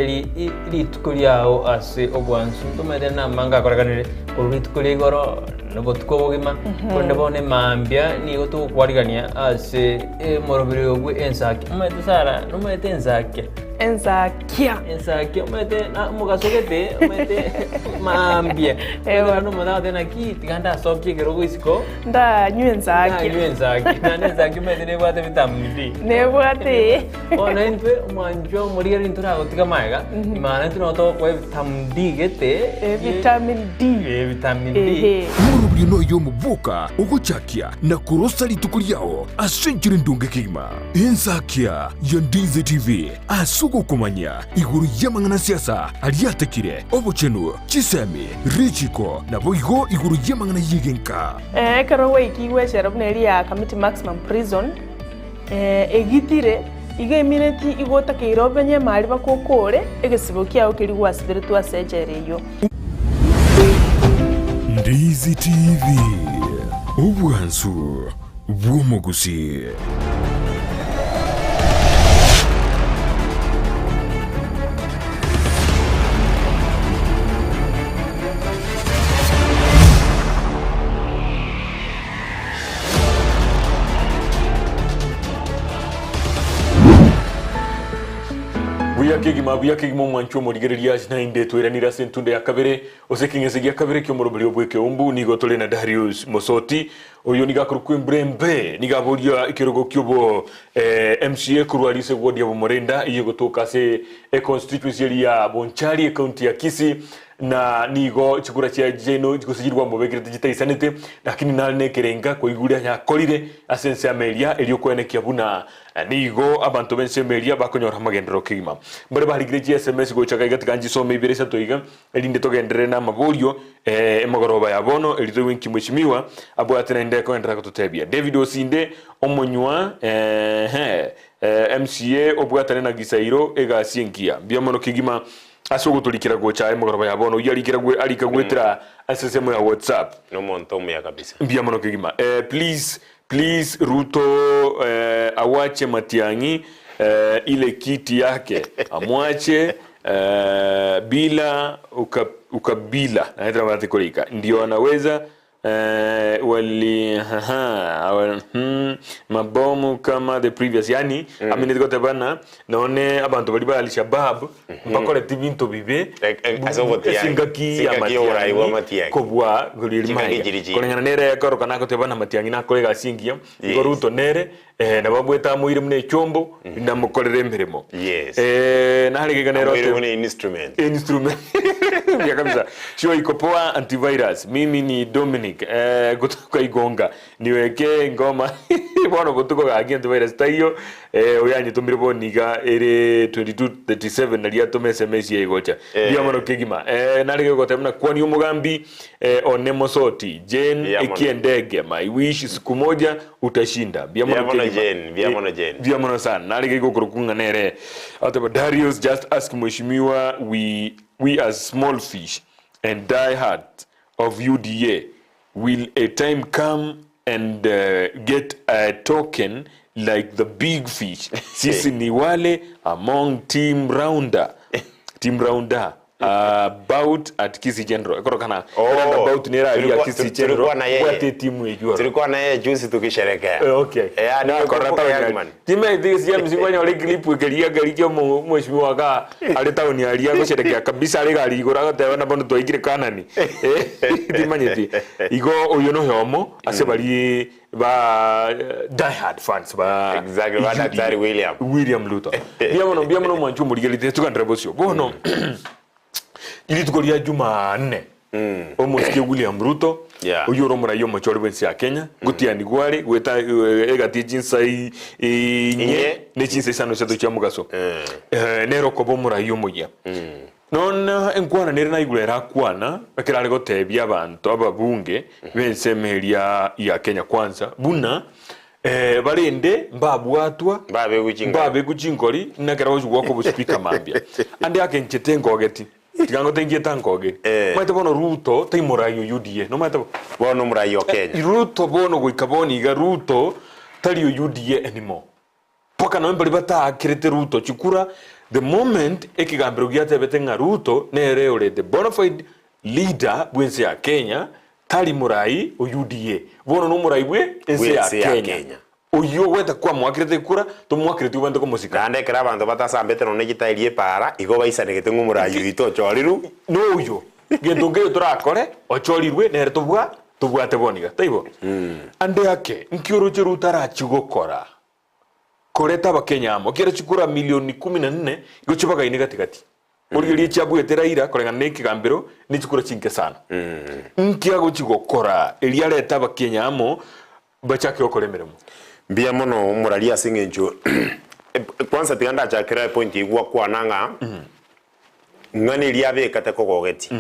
rituko riao ase obwansu, ntomanyete namanga akorekanire korwa rituko ria igoro na obotuko obogima, korende bono emambia nigo togokwarigania ase emoroberio bwe ensaki. Omanyete Sarah, nomanyete ensakia? Ensakia. Ensakia omanyete na omogaso gete omanyete mambia. Ewa. Omanyete omonto agoteba naki tiga ndasokie ekerogo isiko. Ndanywe ensakia. Ndanywe ensakia. Naende ensakia omanyete nebwate vitamin D. Nebwate. Bono intwe omwanchwa omorigereria ntoragotiga magega, imana intwe nabo togokoa evitamin D gete. Vitamin D. Eh, vitamin D. Ehe. Omoroberio noyo omoboka ogochakia na korosa rituko riao ase enchera endonge kegima. Ensakia ya Ndizi TV ase ogokomanya igoro y'amang'ana siasa aria atekire, obochenu, chisemi, richiko, naboigo igoro y'amang'ana y'egenka. Ekero gwaikigwe echela buna eria ya Kamiti Maximum Prison, egitire, igo emineti igo otakeire omenye emari baka okore egesibo kiao keria gwasiberetwe ase echela eyio. Ndizi TV, obwansu bw'omogusii. Buya kegima, buya kegima omwancho omorigereria ase naende twairanire ase entunda ya kabere, ase ekeng'ese gia kabere ki'omoroberio bw'ekeumbu nigo tore na Darius Mosoti, Oyo nigo akorokwa embura embe, nigo aboria ekerogo ki'obo MCA korwa ase eward ya Bomorenda eyio egotoka ase econstituency eria ya Bonchari ecounty ya Kisii. Na nigo chikura chia chiaino gose chiria kwamobekerete chitaisanete, lakini nare nekerenga koigure ayakorire ase ensemo eria, erio koenekia buna nigo abanto b'ensemo eria bakonyora amagenderero kegima. Mbare barikire chi sms gocha gaiga tiga nchisome ibere isato iga, erinde togenderere namaborio emogoroba ya bono, erio toigwe nki mweshimiwa abwate naende kogenderera gototebia. David Osinde omonywa eeh MCA obwatane na Gisairo egasi engiya. Mbuya mono kegima Ase ogotorikera gocha aye mogoroba ya bono, oyio arikera gwe arika gwetera ase ensemo ya WhatsApp. Nomonto omuya kabisa. Mbuya mono kegima. Eh, please please Ruto eh, awache Matiang'i eh, ile kiti yake amwache eh, bila uka, ukabila naetera bate korika ndio anaweza Eh, wali haha, awa- hmm, mabomu kama the previous yani mm. amineti gotebana none abanto bari ba Al-Shabaab mbakorete binto bibe Eh, eh, ase obotiangi. esingaki ya Esingaki y'oborai bwa Matiang'i Matiang'i. kobua gori Chingaki maiga chiri chiri. koreng'ana nere ekoroka nagotebana Matiang'i nakore egasi engiya igo Yes. Ruto nere eh, nabo abwete amoire buna echombo namokorere emeremo Yes. eh, naregega nere Amoire ote- buna instrument. instrument ya kabisa sio iko poa antivirus mimi ni Dominic eh, kutoka Igonga niweke ngoma bono botuko gaki antivirus taiyo eh, oyanyitumire boniga ere 2237 nari atome sms ya igocha Eh. mbuya mono kegima eh, narege goteba na kwani omogambi eh, one mosoti Jane Mbuya mono. ekiendege my wish siku moja utashinda mbuya mono Mbuya mono kegima. Jane, mbuya mono Jane. Mbuya mono sana narege gokorokwa ng'a nere ateba Darius just ask mheshimiwa we, we as small fish and die hard of UDA will a time come and uh, get a token like the big fish sisi ni wale among team rounder team rounder about at Kisii General ekorokana Oh, roundabout nera ya tulikuwa- Kisii tu- General tulikuwa na yeye. bwate timu ejua Tulikuwa na yeye juzi tukisherekea. Eh, okay. Eh, yani Na yuko korora kwa taoni young aria. man. Time things cia mcingo nyore clip ikeria ngari kio mheshimiwa ka ari taoni aria gusherekea kabisa ari gari iguru agateba na bono twaikire kanani Eh, timanyeti igo uyu no yomo ase bari ba die hard fans ba Exactly, ba UDA. Daktari William. William Ruto mbia mono mbia mono mwanchu murigerite tukandira bocio bono rituko ria Jumanne omosike William Ruto Yeah. oyio ore omorai omochori bwensi ya Kenya gotiani gware gweta eh, egati chinsa i- inye Inye. ne chinsa isano isato chia mogaso Eh, nere okoba omorai omoyia nona enkwana nere naigure erakwana ekero are gotebia abanto ababunge b'ensemo eria ya Kenya Kwanza buna eh, barende mbabwatwa Mbabekwa chinkori. mbabekwa chinkori nekero gochi goaka obospeaker mambia ande akenchete nkogeti tiga ngote nchiete nkogeri Eh. omanyete bono Ruto tai morai o UDA nomanyete bo Bono omorai o Kenya. Ruto bono goika bono iga Ruto tari o UDA anymore mpaka nonye baria bataakerete Ruto chikura the moment ekegambero giatebete ng'a Ruto nere ore the bonafide leader bwense ya Kenya Tari morai o UDA, bono nomorai bwe ense ya Bw'ense ya Kenya. Kenya. Oyio ogweta kwamoakerete ekura, tomoakereti obwenerete komosika. Naende ekero abanto batasambete nonya negitaeri epaara, igo baisanegete ng'a omorai oito ochorirwe. Noyo, gento nkeiyo torakore, ochorirwe nere tobwa tobwate bono iga, taibo? Ande ake, nki oroche rotarachie gokora? Koreta abakenya amo, ekiagera chikura milioni kumi na nne igo chibagaine gati gati. Origererie chiabuete Raila koreng'ana na ekegambero ne chikura chinke sana. Nki agochi gokora erio arete abakenya amo bachake gokora emeremo? Mbuya mono omoraria ase eng'encho kwanza tiga ndachakere epoint eyio gwakwana ng'a ng'a neria abeka tekogogeti.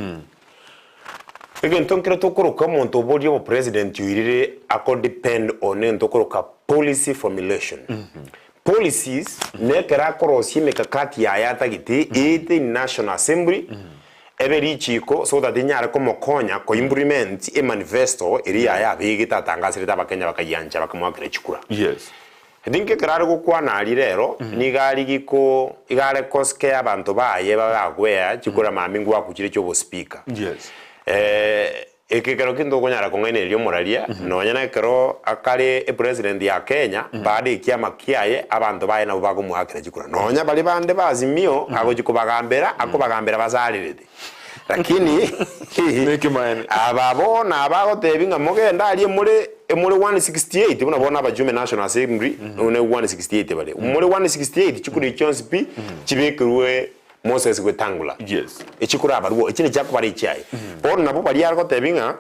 Egento nkere tokoroka omonto oborie obopresident oirire ako depend on egento tokoroka policy formulation. Policies nekero akorosia emekakati yaye atagete eete in National Assembly ebe richiko so that enyare komokonya ko implement emanifesto eria yaye abegete atangaserete abakenya bakayiancha bakamoakera chikura. Yes. I think ekero are gokwana aria rero nigo arigi ko iga are koscare abanto baye babe aware chikura mambia ngwakuchire chia obospeaker. Yes. Eke ekero ki ntokonyara kong'ainereria omoraria, nonya nekero akare epresident ya Kenya, baada ekiama kiaye abanto baye nabwo bakomoakera chikura. Nonya baria bande ba Azimio agochia kobagambera, akobagambera basarerete. Lakini Nekemanene. aba bono abagotebia ng'a mogende aria emore emore 168 buna bono abajumbe National Assembly ne 168 bare. More 168 chikura echio chionsi pi chibekerwe. Moses Wetangula. Yes. Echi korabarwa, echi nechiakobara echiaye. Bono nabo baria are gotebia ng'a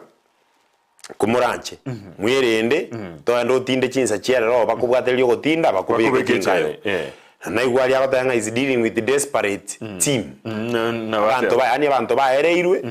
komoranche, mwerende, togende otinde chinsa chiarero oo bakobwatereria ogotinda bakobeke Bakobeke chinkayo. echare, eh. Na naigwa aria agoteba ng'a is dealing with desperate team. Na- na Abanto bateba. ba yaani abanto baereirwe,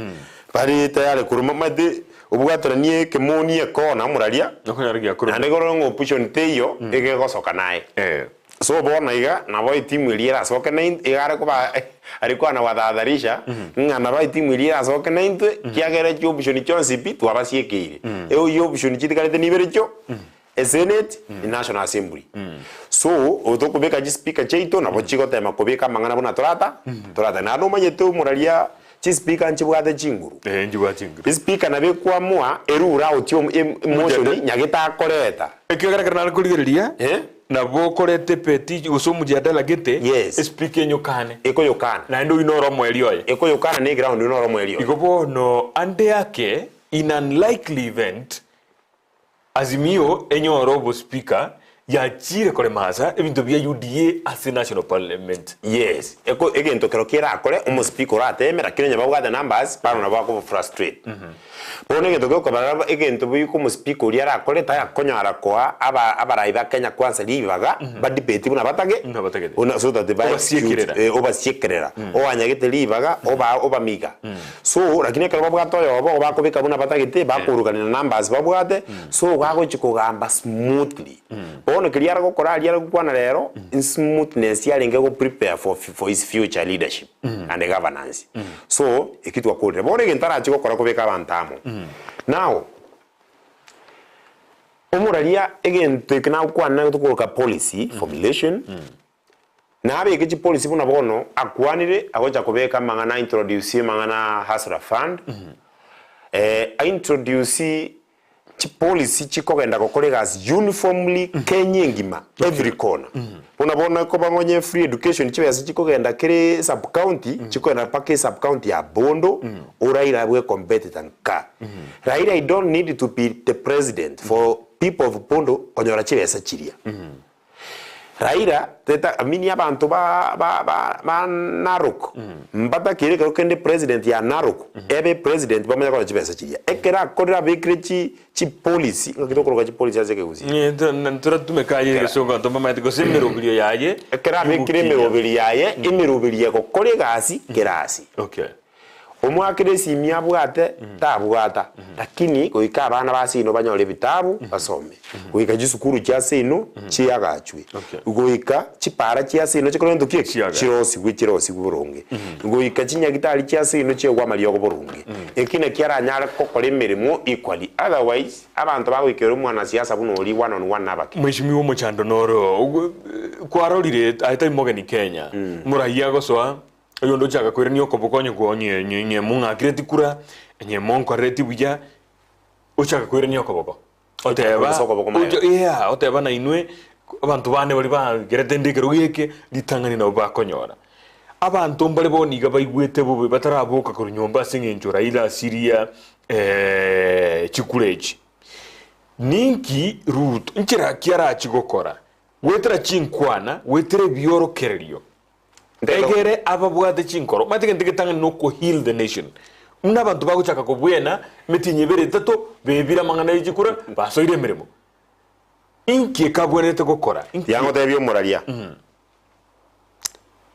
bare tayari korwa momanyete obwateranie ekemoni ekona omoraria, Nokonyora giakorwa. naende korora ng'a opposition teiyo, egegosoka naye. Eh. So bono iga, nabo etimu eria erasoke naintwe, iga are koba are kwana gwatahadharisha, ng'a nabo etimu eria erasoke naintwe, kiagera chioption chionsi pi twabasiekeire. Eoyio option chitigarete nibere chio, esenate, ne national assembly. So, tokobeka chispeaker chiaito nabo chigotema kobeka amang'ana buna torata, torata. Naende omanyete omoraria chispeaker nchibwate chinguru. Eh, nchibwate chinguru. Espeaker nabo ekwamua erure out emotion nyagete akoreta. Ekiagera ekero nare korigereria, Eh? Nabo okoreta epeti gose omojadala gete, Yes. espeaker enyokane. Ekoyokana. Naende oyio noro omoerio oye. Ekoyokana ne eground oyio noro omoerio oye. Igo bono ande ake, in unlikely event, Azimio enyore obospeaker yachire koremasa ebinto bia UDA ase national parliament. Yes. Eko egento kero kerakore, omospeaker orateme lakini onye babwate numbers, bano nabo bakoba frustrate. Bono egento gekobaraba egento boika omospeaker oria arakore tayakonyara koa aba abarai ba Kenya Kwanza ribaga ba debate buna batage Buna batagete. buna so that ba execute Obasiekerera. eh, obasiekerera owanyagete ribaga oba obamiga so lakini ekero babwate oyobo bakobeka buna batagete bakorukanina numbers babwate so gagochi kogamba smoothly bono keria are gokora aria are gokwana rero smoothness yarenge go prepare for for his future leadership and governance So, eki twakorire. Bono egento arache gokora kobeka abanto amo. Now, omoraria egento eke nagokwana tokoroka policy formulation, nabeke chipolicy buna bono akwanire agocha kobeka amang'ana aintroduce amang'ana hustler fund, aintroduce Chipolisi chikogenda gokora egasi uniformly Kenya engima every corner. Buna bono ekoba ng'onye free education chibesa chikogenda kere sub county chikogenda mpaka esub county ya Bondo o Raila abwe competitor nka. Raila he don't need to be the president for people of Bondo konyora chibesa chiria. Raila teta meaning abanto ba ba ba ba Narok mbatakire ekero kende president ya Narok ebe president bamanye konyora chibesa chiria. Ekero akorire abekire chi chipolicy ng'aki tokoroka chipolicy ase ekegusii? Ntoratumeka aye egesongo abanto mbamaete gose emeroberio yaye Ekero abekire yogokinya. emeroberi yaye, emeroberi egokora egasi kera ase. Okay. Omoakera esimi abwate tabwata, lakini goika abana ba seino banyore ebitabu basome, goika chisukuru chia seino chiagachwe, Okay. goika chipara chia seino chikore gento ki eki? Chiagachwe. Chirosigwe chirosigwe boronge, goika chinyagitari chia seino chiegwe amariogo boronge. Eki nakio aranyare gokora emeremo equally, otherwise abanto bagoikera omwanasiasa buna oria one on one nabake. Mheshimiwa omochando noro ogwo kwarorire aye tari mogeni Kenya, omoraiyo agosoa Oyonde ochaka koirania okoboko onye kwa onye onye onye mong'akereti kura, onye monkorereti buya, ochaka koirania okoboko. Oteba, Korusia okoboko magega. ocha yeah, oteba nainwe abanto bane baria bagerete nde ekerogo eke, ritang'ani nabo bakonyora. Abanto mbare bono iga baigwete bobe bataraboka korwa nyomba ase eng'encho Raila asiria chikura echi. Ninki Ruto, nchera ki arachi gokora? Goetera chinkwana, goetera ebiorokererio, Egere ababwate chinkoro. Omanyete egento egetang'ani noko heal the nation. Buna abanto bagochaka kobwena emetienyi ebere etato, bebire amang'ana ye chikura, basoire emeremo. Inki ekabwenerete gokora? Inki? Yangotebia omoraria,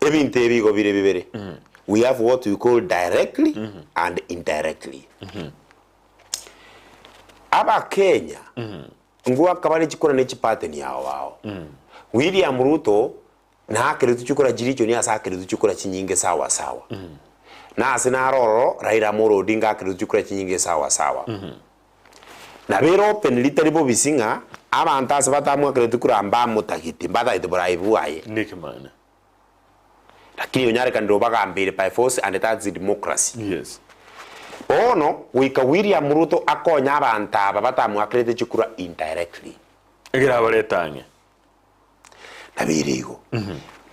ebinto ebi igo bire bibere, we have what we call directly and indirectly. Abakenya ngoaka bare chikura ne chipattern ao ao. William Ruto Naakeretwe chikura chirichoni ase akeretwe chikura chinyinge sawa sawa. Na ase naro ororo Raila Amolo Odinga akeretwe chikura chinyinge sawa sawa. Nabo ere openly tari bobisi ng'a abanto ase batamwakeretwe kura mbamotagete, mbatagete borai bwaye. Nekemana. Lakini onyarekanire obagambeire by force and that's democracy. Yes. Bono goika William Ruto akonye abanto aba batamwakerete chikura indirectly. Ekero abarete ang'e. Nabeire igo.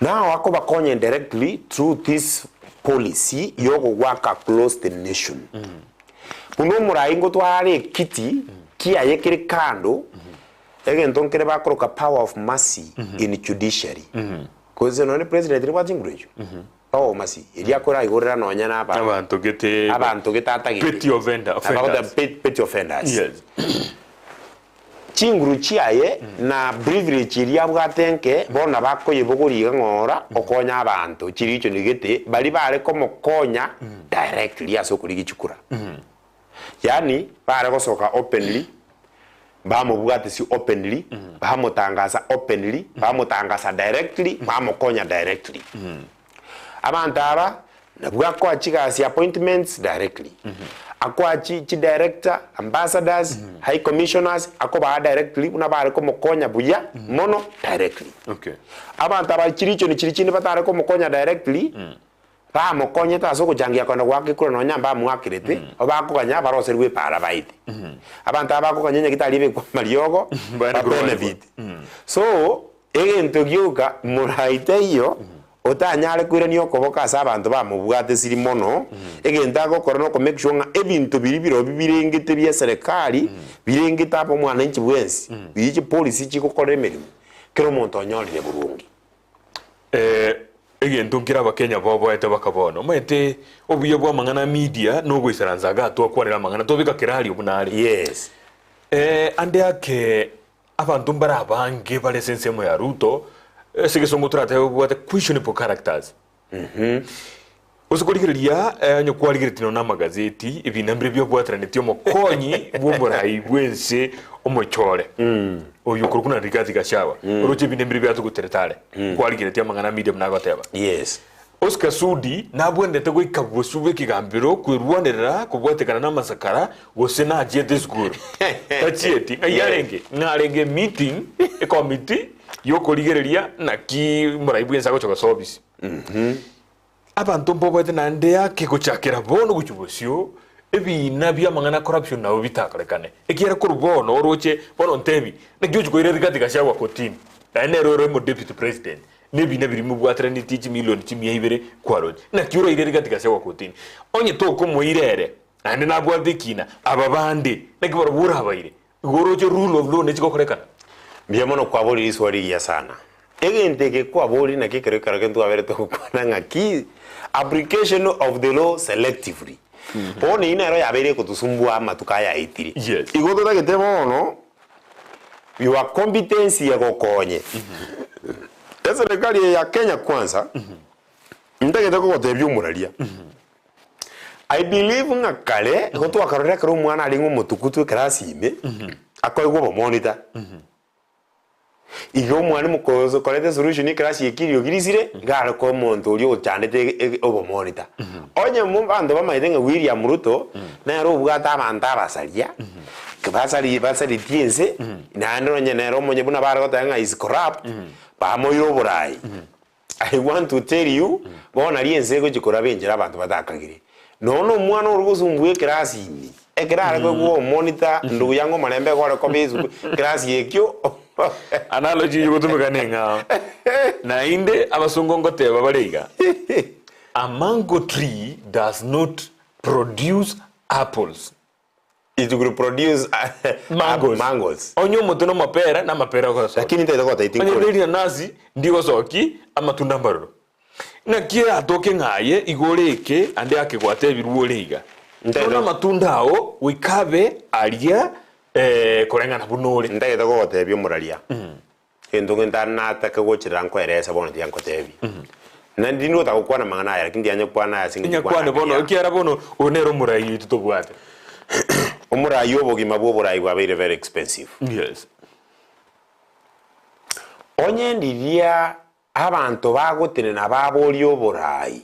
Nao akobakonya indirectly through this policy yogowaka across the nation. Buna omorai ngotwara are ekiti kiaye kere kando, egento nkere bakoroka power of mercy in judiciary. Gose nonye president nibwate chinguru echio? Ogomasi, erio akoraigorera nonya na aba Abanto gete abanto gete atagete. Petty offender, Nabo agoteba offenders. pe- petty offenders. Yes. Chinguru chiaye na privilege eria abwate enke bono nabo akoyebogoria iga ng'ora okonya abanto chirichoni gete baria bare komokonya directly ase okorigia chikura. Yaani bare gosoka openly bamobwatisia openly, bamotangasa openly, bamotangasa directly, bamokonya directly. Abanto aba nabwo akoa chigasi appointments directly. Akoa chi chi director, ambassadors, high commissioners, akobaa directly buna bare komokonya buya mono directly. Okay. Abanto aba chirichoni chiria chinde batare komokonya directly, Bamokonyete ase ogochangia kogenda goaka ekura nonya mbamoakerete, bakoganya baroserigwe epaara baete. Abanto aba bakoganya nyagitari ebekwe amariogo Baende ba korwa benefit. So egento gioka morai taiyo otanyare koirania okoboko ase abanto bamobwatesiri mono, egento agokora noko make sure ng'a ebinto biria birobio birengete bia eserekari, birengete aba omwananchi bwensi, biria chipolicy chigokora emeremo, kera omonto onyorire boronge. Egento nkere abakenya boboete baka bono. Omanyete obuya bwa amang'ana a media nogoisaransa iga twakwanera amang'ana twabeka kera aria buna are. Yes. Ande ake abanto mbare abange bare ase ensemo ya Ruto ase egesongo toratebe babwate questionable characters. Gose korigereria onye kwarigeretie nonya na amagazeti ebina mbire biabwateranetie omokonyi bw'omorai bw'ense omochore oyo okorokwa na Rigathi Gachagua oroche ebina mbire biatuguterete are kwarigeretie amang'ana a media buna agoteba. Yes. Oscar Sudi nabwenerete goika bosio bw'ekegambero kwerwanerera kobwatekana n'amasakara gose nachiete esukuru tachieti ng'ai arenge ng'a arenge emeeting ecommittee yokorigereria naki omorai bw'ense agocha gosoa ofisi. Abanto mboboete naende ake gochakera bono gochia bosio, ebiina bi'amang'ana a corruption nabo bitakorekane. Ekiagera korwa bono oroche, bono ntebi, naki ochia koira Rigathi Gachagua kotini, naende nere ore omo deputy president, na ebiina biria mobwateranetie chimilion chimia ibere kwaroche. Naki oraire Rigathi Gachagua kotini? Onye tokomoira ere, naende nabwate ekina, aba bande, naki barobwo orabaire? Igo oroche rule of law nechigokorekana. Mbuya mono kwaboria riswali rigiya sana. Egento eke kwaboria nakio ekero ekero kento twabere togokwana ng'aki application of the law selectively. Bono eyio nero yabeire egotosumbua amatuko aya aetire. Yes. Igo totagete bono your competency egokonye. Eserekari eye ya Kenya Kwanza, ntagete kogotebia omoraria. I believe ng'a kare igo twakarora ekero omwana arenge omotukutu ekerasi ime, akoegwa obomonita. Iga omwalimu koso koreta esolution ekerasi eke eriogi risire, iga are koa omonto oria ochandete ege ege obomonita. Onye mo abanto bamaete ng'a William Ruto, nere obwate abanto abasaria, basari basaritie ense, naende nonye nere omonye buna bare goteba ng'a is corrupt, bamoire oborai. I want to tell you, bono nario ense egochia koraba enchera abanto batakagire. Nonya na omwana ore gosumbua ekerasi ime, ekero are koigwa omonita, ndugu yangu omorembe iga ore koba esuku ekerasi ekio Analogy eywo egotumeka neng'ao. Naende abasongo ngoteba bare iga, A mango tree does not produce apples. It will produce Mangoes. mangoes. Onye omote nomapera, namapera ogosokia. Lakini ntaete goteba Onye tinkore. ne rinanasi, ndigosoki amatunda ambaroro. Naki eratoke ng'a aye igo ore eke, ande ake gwatebirwe ore iga. Ntaete- Bono amatunda ao goika abe aria eh, koreng'ana buna ore. Ntagete kogotebia omoraria, egento gento natake gocherera nkoerese bono tiga nkotebie. Naende tindi gotaka gokwana amang'ana aya lakini tiga nyakwane aya ase eng'encho Nyakwane bono, kwana ekiagera bono oyo nere omorai oito tobwate. Omorai obogima bwa oborai bwabeire very expensive. Yes. Onye ndiria abanto bagotenena baboria oborai,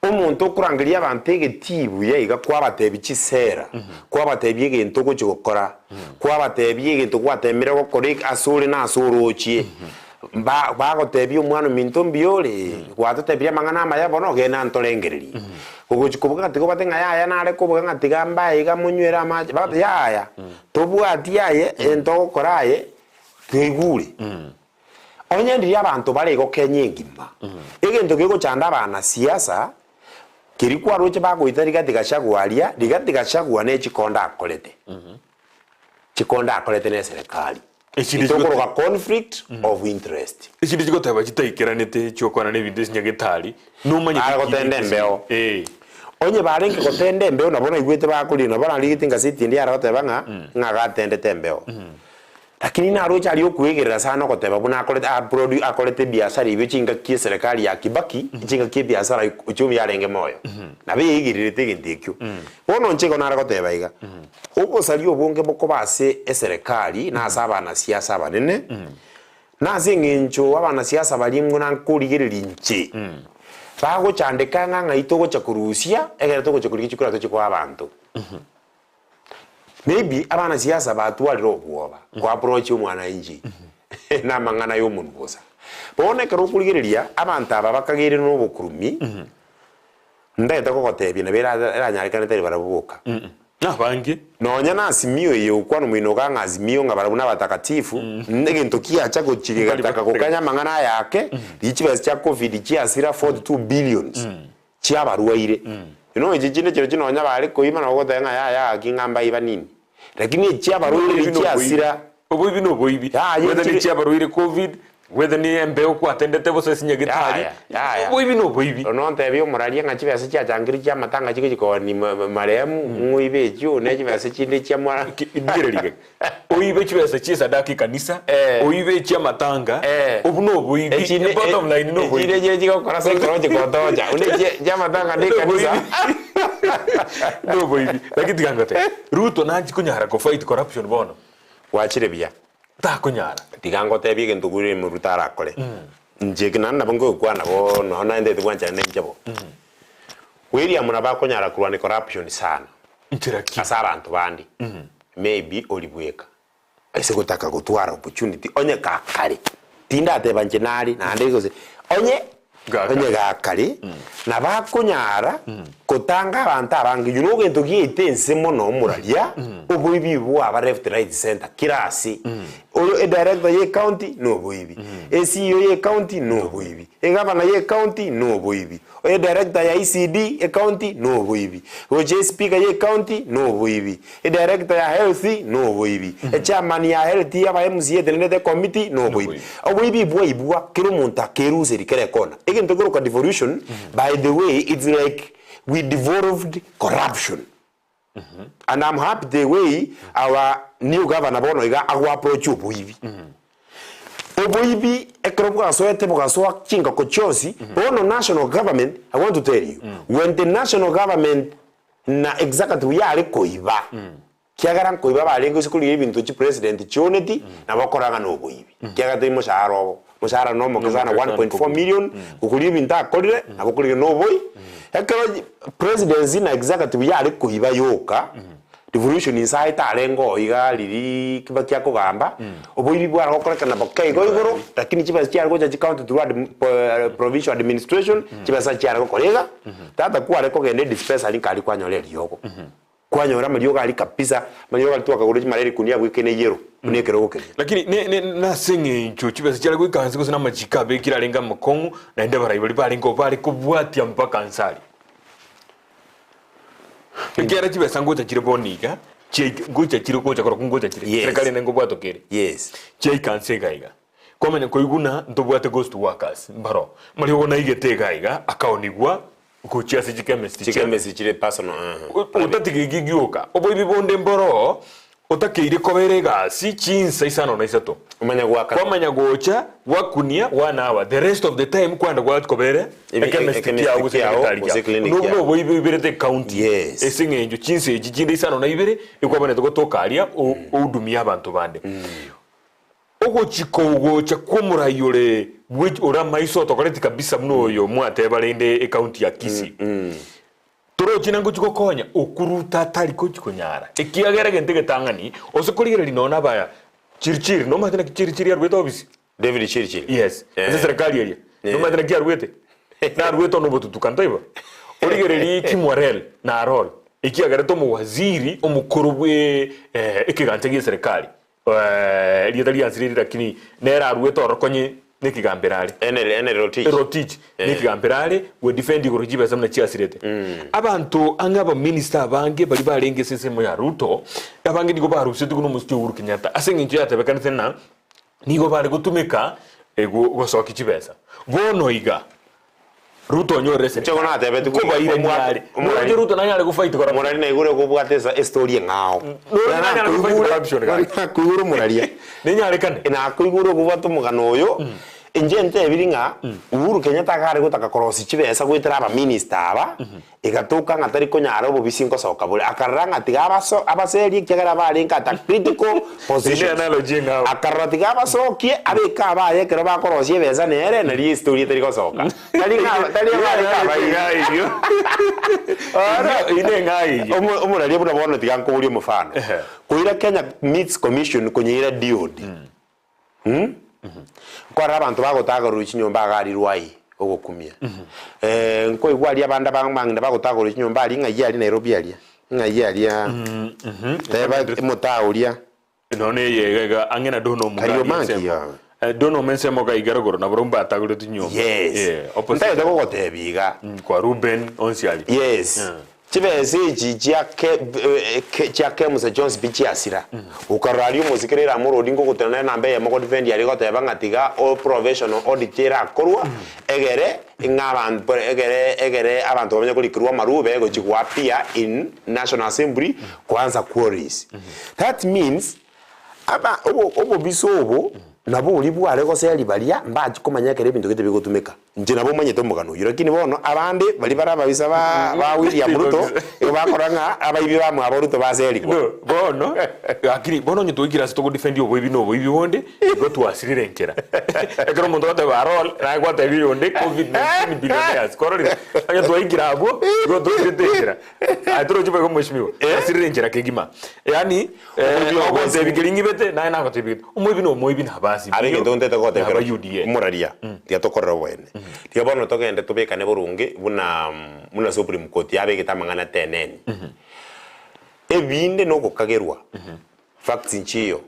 omonto okorangeria abanto egetii buya iga kwabatebia chisera, kwabatebia egento ogochia gokora, kwabatebia egento gwatemire gokora ase ore na ase orochie, Ba bagotebia omwana ominto mbuya ore, gwatotebirie amang'ana amaya bono genda ntorengererie. Ogochia kobuga ng'a tiga obate ng'a yaya nare kobuga ng'a tiga mbae iga monywere amache, bagoteba yaya, tobwati aye egento ogokora aye, twaigure. Onye ndiria abanto bare igo Kenya engima, egento kegochanda abanasiasa, keria kwaroche bagoita Rigathi Gachagua aria, Rigathi Gachagua ne chikonda akorete, chikonda akorete ne eserekari. Echinde Tokoroka conflict of interest. Echinde chigoteba chitaikeranete chiokwana na ebinto ase nyagetari, nomanyete Bare ki gotenda embeo. Eh. Onye barenge gotenda embeo nabo naigwete bakorire nabo narigete engaseti ende yare goteba ng'a ng'a gatendete embeo. Lakini naroche aria okwegerera sana ogoteba buna akorete aprodu akorete ebiasara ebio chingaki eserekari ya Kibaki chingaki ebiasara uchumi yarenge moyo. Nabo yaigererete egento ekio. Bono inche igo nare goteba iga, obosaria obonge bokoba ase eserekari na ase abanasiasa abanene, na ase eng'encho abanasiasa baria buna nkorigereria inche, bagochandeka ng'a ng'ai togocha korusia ekero togocha korigia chikura tochie koa abanto. Maybe abanasiasa batwarire obwoba ko approach omwananchi na amang'ana ya omonwa bosa. Bono ekero okorigereria abanto aba bakageire na obokurumi, Ndagete kogotebia nabo eranyarekane tari barabwo boka. Nabange. Nonya na Azimio eye okwana omoino oka ng'a Azimio ng'a barabwo nabatakatifu, egento kiacha gochia gegataka gokanya amang'ana aya ake, riria chibesa chia Covid chiasira 42 billions chiabarwaire. You know echi chinde chirochio nonya bare koima nabo ogoteba ng'a yaya gaki ng'a mbaiba nini. Lakini echiabarwaire Oboibi riria chiasira. Oboibi noboibi. Yaya, Whether chire- nechiabarwaire Covid, whether ne embeo kwatendete bosa ase nyagetari. Yaya, yaya. Oboibi noboibi. Nontebie omoraria ng'a chibesa chiachangire chiamatanga chigochi kooni marehemu, ng'oibe echio ne chibesa chinde chia mwa. Rigereria iga. Oibe chibesa chie esadaka ekanisa, Eh. oibe echiamatanga, Eh. obwo noboibi. Echinde Bottom line noboibi. echinde chire chigokora psychology gotocha. Buna echie chiamatanga na ekanisa. Noboibi. Lakini tiga ngotebie, Ruto nachi konyara ko fight corruption bono? Gwachire buya. Takonyara. Tiga ngotebie egento William Ruto arakore. Inche eke naende nabo nkogokwana bono naende tibwanchani nainche bo. William nabo akonyara korwania corruption sana. Nchera ki? Ase abanto bande. Maybe ori bweka. Ase gotaka gotwara opportunity onye gakare, tindateba inche nare naende gose onye Gakare. onye gakare nabo akonyara gotanga abanto abange you know egento giaita ense mono omoraria oboibi bwaba left right center kera ase oyo edirector ye ecounty na oboibi, eCEO ye ecounty na oboibi, egavana ye ecounty na oboibi, Edirector ya ECD ecounty noboibi, gocha espeaker ye ecounty noboibi, edirector ya health noboibi, echairman ya health yaba MCA etenenete ecommittee noboibi. Oboibi bwaibwa kera omonto akeruseria kera ekona. Egento gekorokwa devolution by the way it's like we devolved corruption. And I'm happy the way our new governor bono iga ago approach oboibi. Oboibi ekero bwasoete bogasoa chingoko chionsi, bono national government, I want to tell you, when the national government na executive yare koiba, kiagera nkoiba barenge gose korigia ebinto chi president chioneti, nabo okora ng'a noboibi. Kiagera tari moshahara obo. Moshahara nomoke sana 1.4 million, gokoria ebinto akorire, nabo okorigia noboi. Ekero presidency na executive yare koiba yoka, revolution inse aye tarenge oo iga riria Kibaki akogamba, oboibi bware gokorekana boke igo igoro, lakini chibesa chiare gocha chicounty through admi provincial administration, chibesa chiare gokora iga, tata kware kogenda edispensary nkari kwanyora eriogo. Kwanyora amariogo aria kabisa, amariogo aria twakagorire chimareri kunia abwo ekene yellow, buna ekerogo keria. Lakini ne ne nase eng'encho chibesa chiare goika nse gose namachiko abekire arenge amakong'u, naende abarai baria barenge oo bare kobwatia mpaka nse aria. Ekiagera chibesa ngocha chire bono iga, chiaika ngocha chire gocha korokwo ngocha chire, Yes. serikali ende nkobwatoka ere. Yes. Chiaika nse iga iga. Kwamanya koigwa buna ntobwate ghost workers mbaro, mariogo naigete iga iga akaonigwa gochia ase chikemist chia Chikemist chire personal uh. Otatiga eki gioka, oboibi bonde mboroo otakeire kobera egasi chinsa isano na isato. Omanye goaka. Kwamanya gocha gwakunia one hour, the rest of the time kwanda gwakobere Ebi- ekemist ekemist kiao gose kiao, egetari gose kiao. clinic Nobwo kiao. noboibi oiberete ecounty Yes. ase eng'encho chinsa echi chinde isano na ibere ekwabanete gotoka aria o- ohudumie abanto bande. Ogochika ogocha kw'omorai ore bwe ore amaiso otokoreti kabisa buna oyo mwateba rende ecounty ya Kisii. Torochi na ngochi gokonya okuruta atari gochi konyara ekiagera egento egetang'ani ose korigereria nonya na abaya Chirchir nomanyete naki Chirchir arwete ofisi? David Chirchir. Yes, Eh. ase eserekari eria. Eh. Nomanyete naki arwete? Narwete one obotutuka ntoibo? Origererie Kimwarel na Arol ekiagerete omowaziri omokoro bwe ekegancha gie eserekari. Erieta riansire eri lakini nere aruete ororo konye. nekegambero are. Henry Henry Rotich. Rotich nekegambero are gwedefend igoro chibesa buna chiasirete. Abanto ang'e abaminister abange baria barenge ase ensemo ya Ruto, abange nigo barusetigwe nomosike Uhuru Kenyatta ase eng'encho yatebekanete ng'a nigo bare gotumeka gosokia chibesa. Bono iga Ruto onyorire Inche bono natebetigwe nkobairania omwaka- are. omorari- Noroche Ruto nanyare gofight corruption. Omorari naigure kobwate esa estory eng'ao. Noroche nanyare gofight corruption gaki. Nakoigure omoraria. Nenyarekane. Nakoigure okobwata omogano oyo, inche ntebiri ng'a Uhuru Kenyatta iga are gotaka korosia chibesa goetera abaminister aba, egatoka ng'a tari konyara obobisi nkosoka bore. Akarora ng'a tiga abaso abaserie ekiagera barenge at a critical Eye ne analogy eng'ao. Akarora tiga abasokie, abeke abaye ekero bakorosia ebesa nere, nario estory etari gosoka. Tari ng'a tari Eye abare analogy kabairi. eng'ao eyio. Oro Eyio ne eng'ao eyio. Omo- omoraria buna bono tiga nkoborie omofano. Ehe. Koira Kenya Meats Commission konyeira DOD. Mm? Nkorora abanto bagotagarerwa chinyomba iga aria Ruai ogokumia. Eh, nkoigwa aria abande abang'ina bagotagarerwa chinyomba aria ng'ai aria Nairobi aria. Ng'ai aria teba emotaa oria. Nonya eye iga iga ang'e na Dono omuga aria Kariobangi ensemo. iga. Eh, Dono ome ensemo iga iga rogoro nabo barabwo mbatagoreti nyomba. Yes. Eh, opposite. Ntagete gogotebia iga. Kwa Reuben onsi aria. Yes. Yeah. Chibesa echi chia ke ke chia Kemusa chionsi pi chiasira. Okarora aria omosike rero amo Odinga ogotena nere namba eyemo godefend aria goteba ng'a tiga o provisional audit erakorwa egere ng'a abanto egere egere abanto bamenye korikerwa amarube gochia go appear in National Assembly ko answer queries. That means aba obo obobisa obo nabo boria bware goseria baria mbachi komanya ekero ebinto gete bigotumeka. Inche nabo omanyete omogano oyio, lakini bono abande baria bare ababisa ba ba William Ruto igo bakora ng'a abaibi bamwabo Ruto baserigwa. No, bono lakini bono onye twaikire ase togodefend oboibi na oboibi bonde, igo twasirire enchera. Ekero omonto agoteba arol, naye gwatebia oyonde covid 19 billionaires, kwarorire? Onye twaikire abwo, igo twasirete enchera. Aye torochi boigo mweshimiwa, twasirire enchera kegima. Yaani, Oboibi obo ogontebia keria ng'ibete, naye nagotebia gete. Omoibi na omoibi naba Abe Azimio, egento ntete gogotebia naba kero UDA. omoraria, tiga tokorere oboene. Tiga bono togende tobekane boronge buna buna Supreme Court yabegete amang'ana teneni. Ebinde nogokagerwa, facts nchiyo.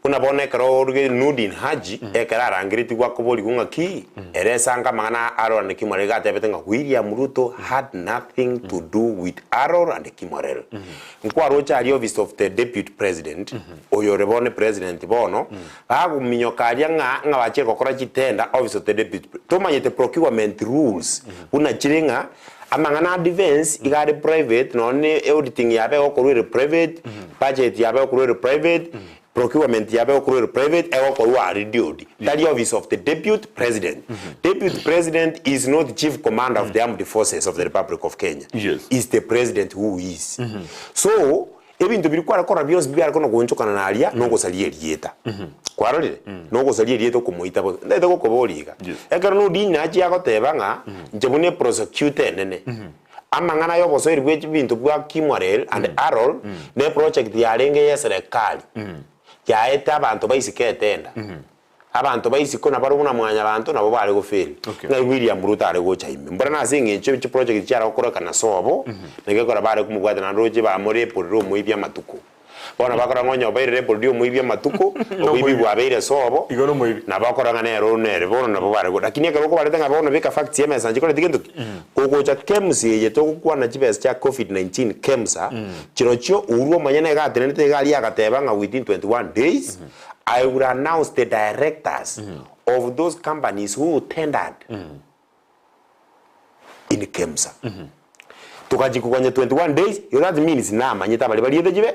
Buna bono ekero oruge Nurdin Haji, ekero arangeretigwe akoborigwa ng'a ki, ere esange amang'ana a Aaron and Kimorel iga atebete ng'a William Ruto had nothing to do with Aaron and Kimorel. Nkwaroche aria office of the deputy president, oyore bono president bono, bagominyoka aria ng'a ng'a bachire gokora chitender office of the deputy pre tomanyete procurement rules buna chire ng'a amang'ana a defence iga are private nonye ne auditing yabo egokorwa ere private, budget yabo egokorwa ere private, procurement yabo egokorwa ere private, egokorwa aria DOD. Tari office of the deputy president. Deputy president is not chief commander of the armed forces of the Republic of Kenya. Yes. Is the president who is. So, ebinto biria kware korora bionsi biare kono goonchokana na aria nogosaria erieta. Kwarorire? Nogosaria erieta okomoita bosa. Ntaete gokoboria iga. Yes. Ekero Nurdin achia agoteba ng'a inche buna eprosecutor enene, amang'ana ya obosoeri bwe ebinto bwa Kimwarel and Arrol ne eproject yarenge ya eserekari yaete abanto baisiko etenda. Abanto ba isiko nabarobwo buna mwanyabanto nabo bare gofeli. Okay. Ng'ai William Ruto are gocha ime. Mbora nase eng'encho chiproject chiare gokorekana sobo, naki ekero bare komobwata naende roche bamoreporire omoibi amatuko. Bono bakora ng'a onye obeire reporiri omoibi amatuko, oboibi bwabeire sobo, Igo nomoibi. nabo okora ng'a nere oo nere bono nabo bare go lakini ekero okobareta ng'a bono beka facts emesa nchikoreti gento ki? Kogocha KEMSA eye togokwana chibesa chia covid 19 KEMSA, chirochio Uhuru omonyene iga atenenete iga aria agateba ng'a within 21 days, I will announce the directors of those companies who tendered in KEMSA. Togachia koganya 21 days, igo that means namanyete abaria bariete chibe,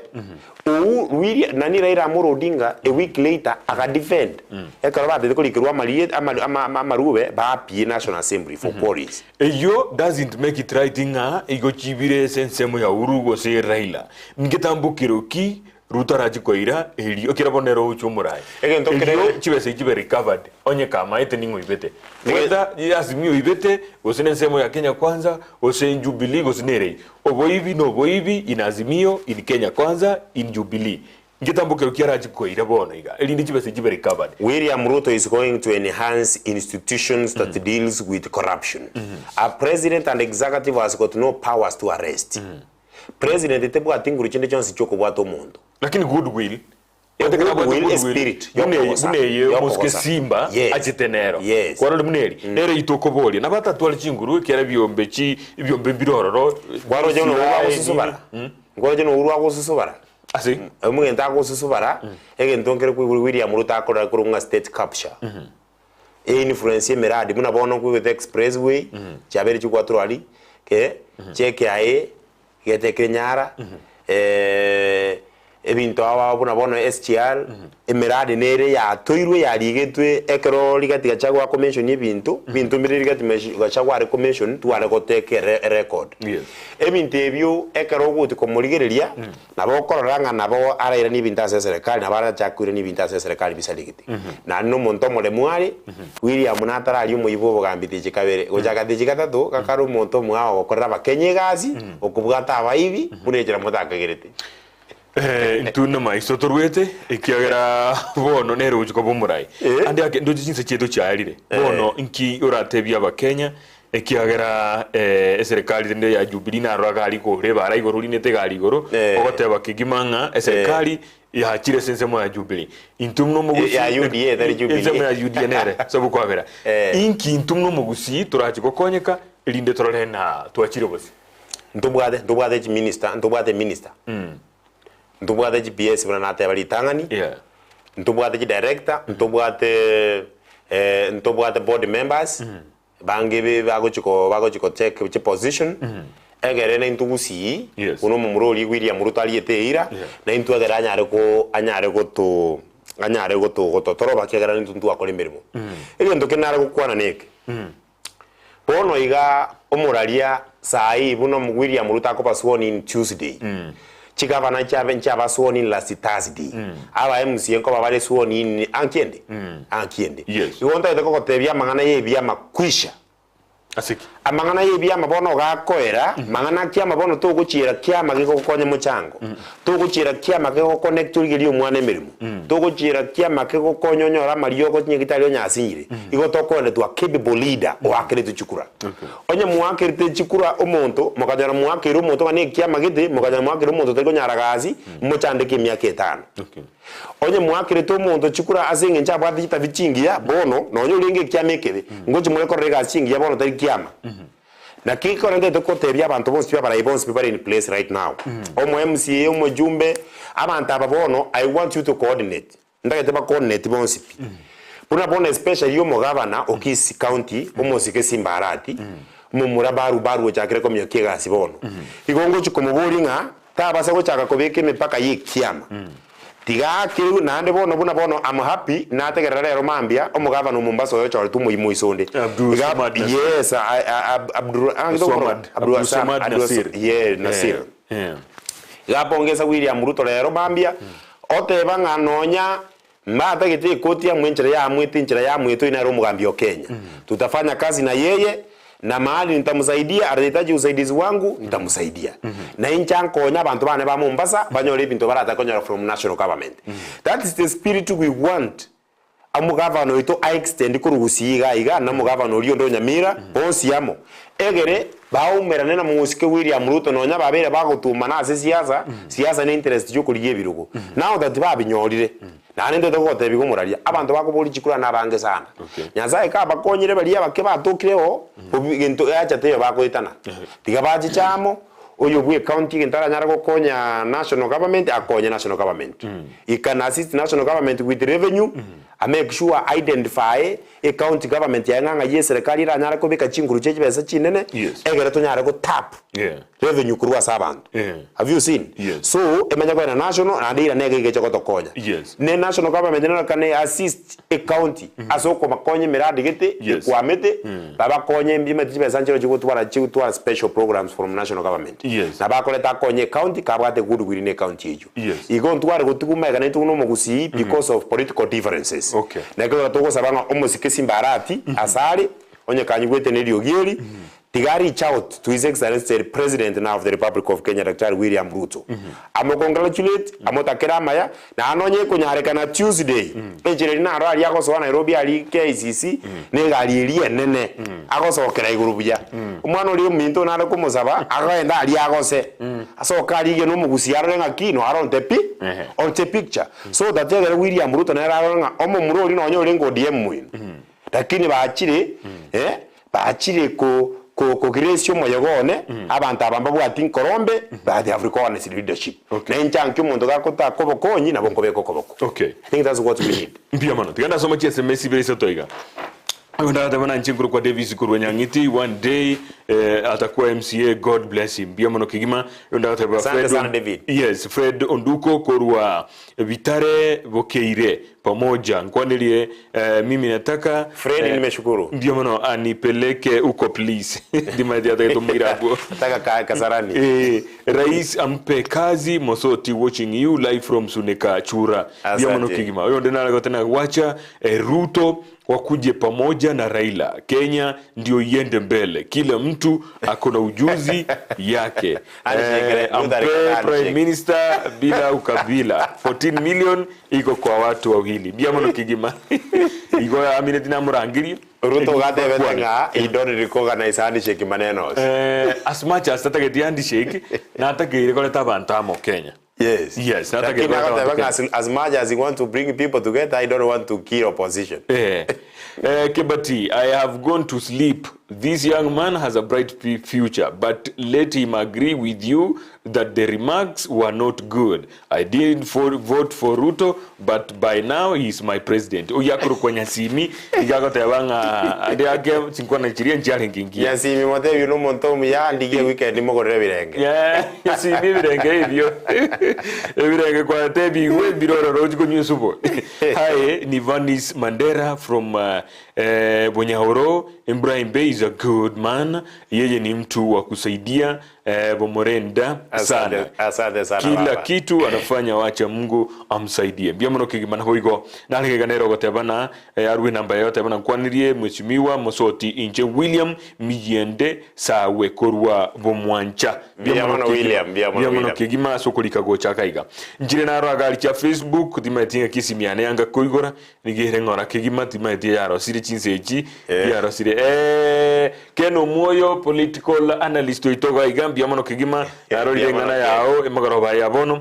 ou William nani Raila Amolo Odinga a week later aga defend ekero batete korikerwa amarie ama ama amarube baapie National Assembly for queries. Eyio doesn't make it right ng'a igo chibire ase ensemo ya Uhuru gose Raila. Ngetambokero ki Ruto arache koira erio ekero bono ere ogochia omoraai. Egento kere- Erio chibesa echi chibe recovered onye kamaete ning'o oibete. Whether Azimio oibete gose ne ensemo ya Kenya Kwanza gose Jubilee gose nere eyio. Oboibi na oboibi in Azimio, in Kenya Kwanza, in Jubilee. Ngetambo kero ki arache koira bono iga erinde chibesa echi chibe recovered. William Ruto is going to enhance institutions that deals with corruption. A president and executive has got no powers to arrest. President tebwati nguru chinde chionsi chiokobwata omonto. Lakini goodwill Gotekera abwate Goodwill, goodwill, espirit buna eye yokogosa, buna eye omosike yokogosa. Simba Yes. achete nero. Yes. Kwarorire buna eri, nere intwe okoboria, nabo atatware chinguru ekiagera ebiombe chi ebiombe mbire ororo, Kwaroche buna silaha, orwo nini. agosusubara? Nkwaroche buna orwo agosusubara? Ase? Omogento agosusubara, egento nkere koigwa William Ruto akorera korwa ng'a state capture. Einfluence emeradi buna bono nkoigwete express way, chiabeire chigwatorwa aria, ke, chi'ekiaye, getekire nyara, ebinto ao ao buna bono SGR, emeradi nere yatoirwe yarigetwe ekero Rigathi Gachagua akomention ebinto, ebinto mbire Rigathi Gachagua are komention tware goteka ere erecord. Yes. Ebinto ebio ekero ogochi komorigereria, nabo okorora ng'a nabo arairanie ebinto ase eserekari, nabo arachake koirania ebinto ase eserekari bisarigete. Naende na omonto omoremu are, William natararia omoyio bw'obogambi tichi kabere, gochaka tichi gatato, gakare omonto omwao ogokorera abakenya egasi, okobwata abaibi, buna enchera motakagerete. Intwe namaiso torwete, ekiagera bono nere ogochia koba omorai. Ande ake ndoche chinsa chiaito chiarire. Bono nki oratebie abakenya, ekiagera eserekari rende ya Jubilee narora gari igoro, ebara igoro rinete egari igoro, ogoteba kegima ng'a eserekari Yachire ase ensemo ya Jubilee. Intwe buna omogusii Ya UDA tari Jubilee. Ensemo ya UDA nere ase obokwabera. Eh. Inki intwe buna omogusii torache gokonyeka erinde torore na twachire bosio? Ntobwate ntobwate chiminister ntobwate minister ntobwate chi PS buna nateba ritang'ani Yeah. ntobwate chidirector ntobwate ntobwate board members Bange be bagochi ko bagochi ko check chiposition egere naintwe gusii Yes. buna omomura oria William Ruto ariete eira Yeah. naintwe egere anyare ko anyare goto anyare goto gototoroba ekiagera naintwe ntwakora emeremo. Egento kende nare gokwana neke, bono iga omoraria saii buna omo William Ruto akoba sworn in Tuesday, chigavana chiabe nchiaba sworn in last Thursday, aba MCA nkoba bare sworn in ankiende? Ankiende. Yes. Igo ntagete kogotebia amang'ana ya ebiama kwisha. Ase ki? Amang'ana ya ebiama bono gakoera, mang'ana kiama bono togochiera kiama kegokonya mochango, togochiera kiama kegoconnect origerie omwana emeremo, togochiera kiama kegokonya onyore amariogo chinyagitari onye asinyire, igo tokoenda to a capable leader oakeretwe chikura. Onye moakerete chikura omonto, mokanyora moakeire omonto ng'a nekiama gete, mokanyora moakeire omonto otari konyara gasi, mochandeke emiaka etano. Onye moakerete omonto chikura ase engencho abwate chitabi chingiya, bono, nonya orenge ekiama ekebe, ngochia more korora egasi chingiya bono tari kiama. Naki ekero ntagete gotebia abanto bonsi pi abarai bonsi pi bare in place right now, omo MCA, omojumbe, abanto aba bono, I want you to coordinate. Ntagete ba coordinate bonsi pi. Buna bono especially omogavana o Kisii County, omosike Simba Arati, omomura Baru Baru ochakire kominyokia egasi bono. Igo ngochia komoboria ng'a tabasa gochaka kobeka emepaka y'ekiama. Tiga akerwe naende bono buna bono am happy nategerera rero mambia omogavana o Mombasa oyo ochoretwe omoimo ise onde. Abdul Iga Samad Nasir. yes a- a- a- Abdul ah, Swamad. Abdul Abdul Samad Abdul Nasir. yeah, Nasir. Eh, eh. Iga apongesa William Ruto rero mambia, oteba ng'a nonya mbatagete ekoti amo enchera yaamwete enchera yaamwete oyo nere omogambi o Kenya. Tutafanya kazi na yeye, na mahali nitamsaidia atahitaji usaidizi wangu nitamsaidia. Na inche ankonye abanto bane ba Mombasa banyore ebinto baratake konyora from national government. That is the spirit we want Omogavana oito a extend korwa Gusii iga iga na omogavana oria onde o Nyamira bonsi amo egere baumerane na omosike William Ruto nonya babeire bagotumana ase siasa, siasa ne interest chiokorigia ebirogo now that babinyorire naende ntoete kogotebia iga omoraria abanto bakoboria chikura nabange sana. Nyasaye kabakonyire baria abake batokire oo obi gento acha teiyo bagoetana tiga bachiche amo. Oyo bwe county egento aranyare gokonya national government akonye national government. He can assist national government with revenue, a make sure identify e county government yaye ng'a ng'ai eserekari eranyare kobeka chinguru chie chibesa chinene Yes. egere tonyare go tap Yeah. revenue korwa ase abanto. Yeah. Have you seen? Yes. So emanye koenda national naende eira nege igeche gotokonya. Yes. Ne national government nero can assist e county ase okobakonya emiradi gete Yes. ekwamete Babakonye mbimeti chibesa nchiro chigotwara chigotwara special programs from national government. Yes. Nabo akoreta akonye ecounty kabwate goodwill ne ecounty eyio. Yes. Igo ntware gotigwa magega naintwe buna omogusii because of political differences. Okay. Nakio ekero togosaba ng'a omosike Simba Arati ase are, onye kanyigwete neriogi eri, Tiga a reach out to His Excellency the President now of the Republic of Kenya Daktari William Ruto amo congratulate amotakere amaya naende nonye ekonyarekana Tuesday enchera eria naro aria agosoa Nairobi aria KICC na egari eria enene agosokera igoro buya. Omwana oria ominto nare komosaba agende aria agose asoke arigie na omogusia arore ng'aki no aronte pi on the picture so that ekero William Ruto nere arore ng'a omomura oria nonye orenge ODM moino lakini bachire eh Bachire ko ko kogiresia omoyega one, abanto aba mbabwati nkorombe, but they have recognized leadership. Okay. Na inche anki omonto gakotaka obokonyi nabo nkobeka okoboko. Okay. I think that's what we need. Mbuya mono. Tiga ndasoma chi SMS ibere isato iga. Oyo ndagateba na inche nkorokwa Davis korwa Nyang'iti, one day eh, atakuwa MCA, God bless him. Mbuya mono kegima. Oyo ndagateba Asante Fred sana, David. Yes, Fred Onduko korwa Bitare Bokeire. Pamoja nkwanerie eh, mimi nataka Fred, nimeshukuru. Ndio mono anipeleke huko please. Ndimaete atagete omoira abwo. Nataka ka Kasarani. Eh, rais ampe kazi Mosoti watching you live from Sunika Chura. Ndio mono Asante. kigima. Oyo onde nare gotena wacha eh, Ruto wakuje pamoja na Raila. Kenya ndio iende mbele. Kila mtu ako na ujuzi yake. Handshake, Eh, Ruto ampe alikataa Prime handshake. Minister bila ukabila. 14 million iko kwa watu wawili. Mbia mono kigima. Igo amineti namurangirie. Ruto gatebete ng'a he don't recognize handshake manenos. Eh, as much as tatageti handshake natakeire koreta abanto amo Kenya. Yes. Yes, nataka Lakini koreta agateba abanto ng'a as, as much as he want to bring people together, I don't want to kill opposition. Eh, eh, Kebati, I have gone to sleep. This young man has a bright future, but let him agree with you that the remarks were not good. I didn't vote for Ruto, but by now he is my president. Oyo akorokwa Nyasimi, iga agoteba ng'a ande ake chinkwana chiria nchiarenge ngiya. Nyasimi motebie nomonto omuya ndigie weekend mogorere ebirenge. Yeah, Nyasimi ebirenge ebio. Ebirenge kwatebigwe mbire ororo ochie konywa esubu. Hi, ni Vanis Mandera from Bonyahoro. Ibrahim Bey is a good man. Yeye ni mtu wa kusaidia Bomorenda Asante, sana. asante sana Kila baba. kitu anafanya, wacha Mungu amsaidie. Mbia muno kigima nabo igo narigega nero gotebana arwe namba yayo tebana nkwanirie mheshimiwa Mosoti inche William Miyiende sawe korwa Bomwancha. Mbia Mbia muno muno kigima. William, mbia muno Mbia muno William. kigima ase okorika gocha akaiga. Nchire naro agari chia Facebook timaeti ng'aki esimi yane yanga koigora nigo ng'ora kegima timaeti yarosire chinsa echi yarosire eh Ken Omwoyo political analyst oito iga iga mbuya mono kegima narorire Mbuya mono eng'ana Ken. yao emagoroba ya bono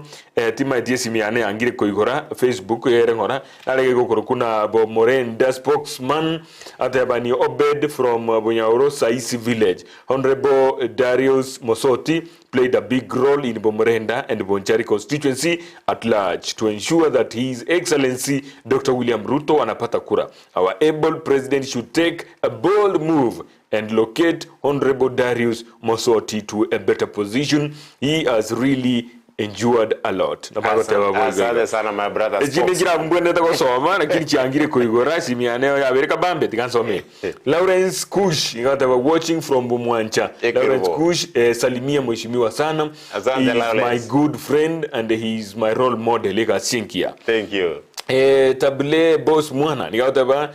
timaeti esimi yane yangire koigora Facebook ere ng'ora narege gokorokwa na Bomorenda spokesman ateba ni Obed from Bunyauro Saisi village. Honorable Darius Mosoti played a big role in Bomorenda and Bonchari constituency at large to ensure that His Excellency Dr. William Ruto anapata kura. Our able president should take a bold move and locate Honorable Darius Mosoti to a better position. He has really endured a lot. Asante sana my brother. Echinde chirambwenete gosoma lakini chiangire koigora simianeo yabere kabambe tigansome. Lawrence Kush igataba watching from Bumwancha. Ekero. Lawrence Kush salimia mheshimiwa sana. Asante, He is Lawrence. my good friend and he is my role model ekasinkia. Thank you. Table boss mwana nigataba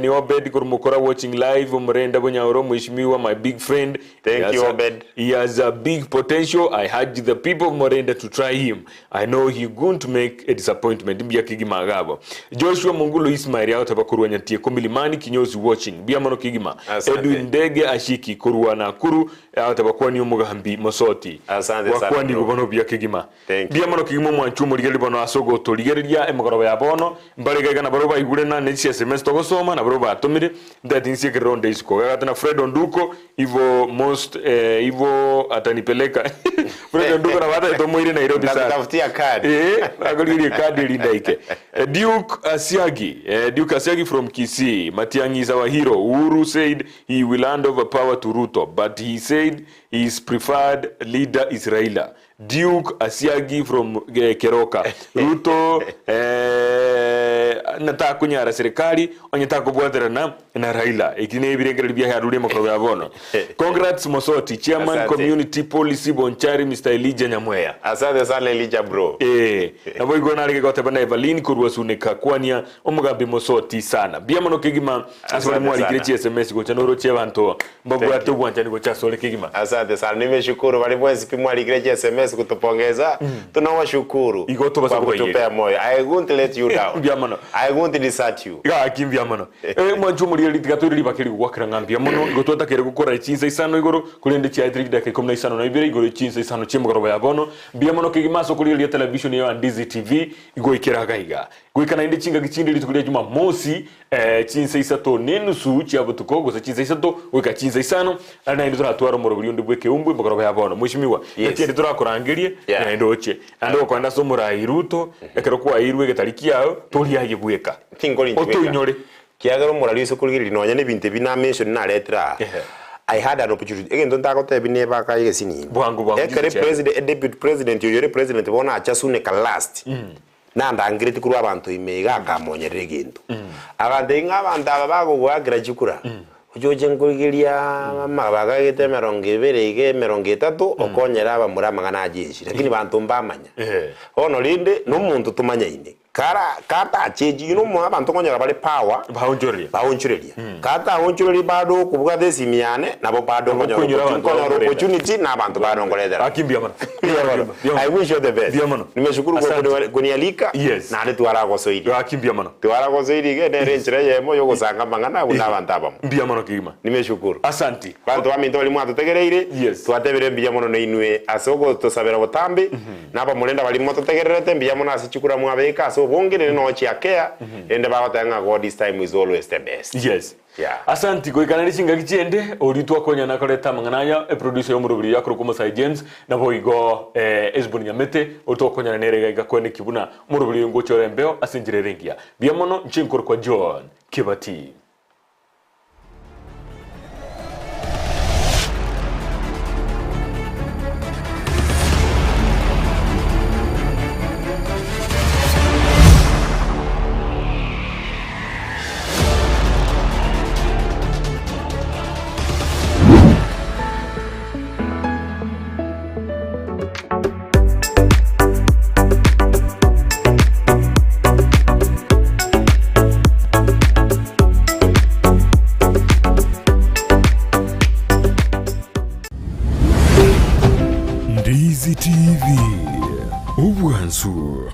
ni Obed Kurmukora watching live Omurenda Bunyaoro mheshimiwa my big friend. Thank He has you, a Obed. He has a big potential. I urge the people of Morenda to try him. I know he won't make a disappointment. Mbia kigima agabo. Joshua Mungulo Ismail yao kurwa nyatie komilimani kinyozi watching. Mbia mono kigima. Asante. Edwin Ndege ashiki kurwa Nakuru yao tabakwa ni omugambi Mosoti. Asante sana, Wakwani bro. bono bia kigima. Thank Mbia you. mono kigima mwanchu murigeri bono asogo torigereria emagoroba ya bono mbaregega na baro baigure na ne SMS togosoma na baro batomire ndatinsie kironde isiko. Gagatana Fred Onduko hivyo most hivyo atanipeleka Fred Onduko na bata tomoire Nairobi sana. Nitakutafutia kadi. Akoririe kadi rindaike. Duke Asiagi, Duke Asiagi from Kisii, Matiang'i is our hero. Uhuru said he will hand over power to Ruto, but he said his preferred leader is Raila. Duke Asiagi from Keroka. Ruto eh, natakonyara serikali onye takobwaterana na Raila. Eki ne ebirengererio biaye arure emokoro ya bono. Congrats Mosoti, Chairman Asante. Community Policy Bonchari Mr. Elijah Nyamweya. Asante sana Elijah bro. Eh, nabo igo narenge goteba na Evelyn korwa Suneka kwania omogambi Mosoti sana. Mbuya mono kegima ase Asante baria mwarikire sana. chi SMS gocha noroche abanto mbabwate Thank you. obwanchani gocha asore kegima. Asante sana, nimeshukuru bali mwensi pi mwarikire chi SMS kutupongeza. Tunawashukuru Igo tobasa kwa kobayeria. kutupea moyo. I won't let you down. Mbuya mono. I won't desert you. Gaki mbuya mono. Eh, mwancho omorire tiga toire ribaka eri gogwakera ng'a mbuya mono igo twatakere gokora chinsa isano igoro korende chiaetire chidakika ikomi na isano na ibere igoro chinsa isano chi'emogoroba ya bono. Mbuya mono kegima ase okorigereria television eye ya Ndizi TV goikera iga iga. Goika naende chingaki chinde rituko ria Jumamosi eh, chinsa isato na enusu chia botuko gose chinsa isato goika chinsa isano aria naende toratware omoroberi onde bw'ekeumbu emogoroba ya bono. Mweshimiwa, Yes. ngaki ende torakorangerie Yeah. naende oche. Naende ogokoenda ase omorai Ruto, ekero kwaeirwe egetari kiao, toriaye bweka. Tinkori inche bweka. Otoinyore. Kiagera omorari ase okorigereria nonya na ebinto ebi na mention naretire aa. Ehe. I had an opportunity. Egento ntagotebia nebe aka egesinini. Bwango bwango Ekero chiche. president, deputy president oyo ore president bono acha Suneka last. Nandangereti korwa abanto ime iga akamonyerera egento. Agantebia ng'a abanto aba bagogoakera chikura, oche oche nkorigeria amabaga agete emerongo ebere iga emerongo etato okonyere abamura amang'ana a jeshi lakini banto mbamanya. Bono rende na omonto tomanyaine kara katachechi you know mo abanto okonyora bare power Baonchoreria. baonchoreria. Kataonchoreria bado okobwata esimi yane nabo bado Nabo okonyora okonyora abanto okonyora bagokorenda. opportunity na abanto barongoretera. Gaki mbuya mono. Mbuya mono. Mbuya mono. I wish you the best. Mbuya mono. Nimeshukuru kwa Asante. kunialika Yes. naende twaragosoirie. Gaki mbuya mono. Twaragosoirie iga nere enchera eyemo yogosanga amang'ana buna abanto abamo. Mbuya mono kegima. Nimeshukuru. Asanti. Banto baminto baria mwatotegereire, Yes. twatebire mbuya mono nainwe ase ogotosabera botambe, na abamorenda baria mototegererete mbuya mono ase chikura mwabeka ase obonge, rende nonya chiakea, rende bagoteba ng'a God is time is always the best. Yes. Yeah. Asanti goika nere chingaki chiende oria twakonyana nakoreta amang'ana aya eproducer y'omorobiri oyo akorokwa Omosae James naboigo eh, Esbon Nyamete oria twakonyana nere iga iga koeneki buna omorobiri oyo ngocha ore embeo ase enchera ere engiya. Mbuya mono inche nkorokwa John Kibati. Ndizi TV, obwansu.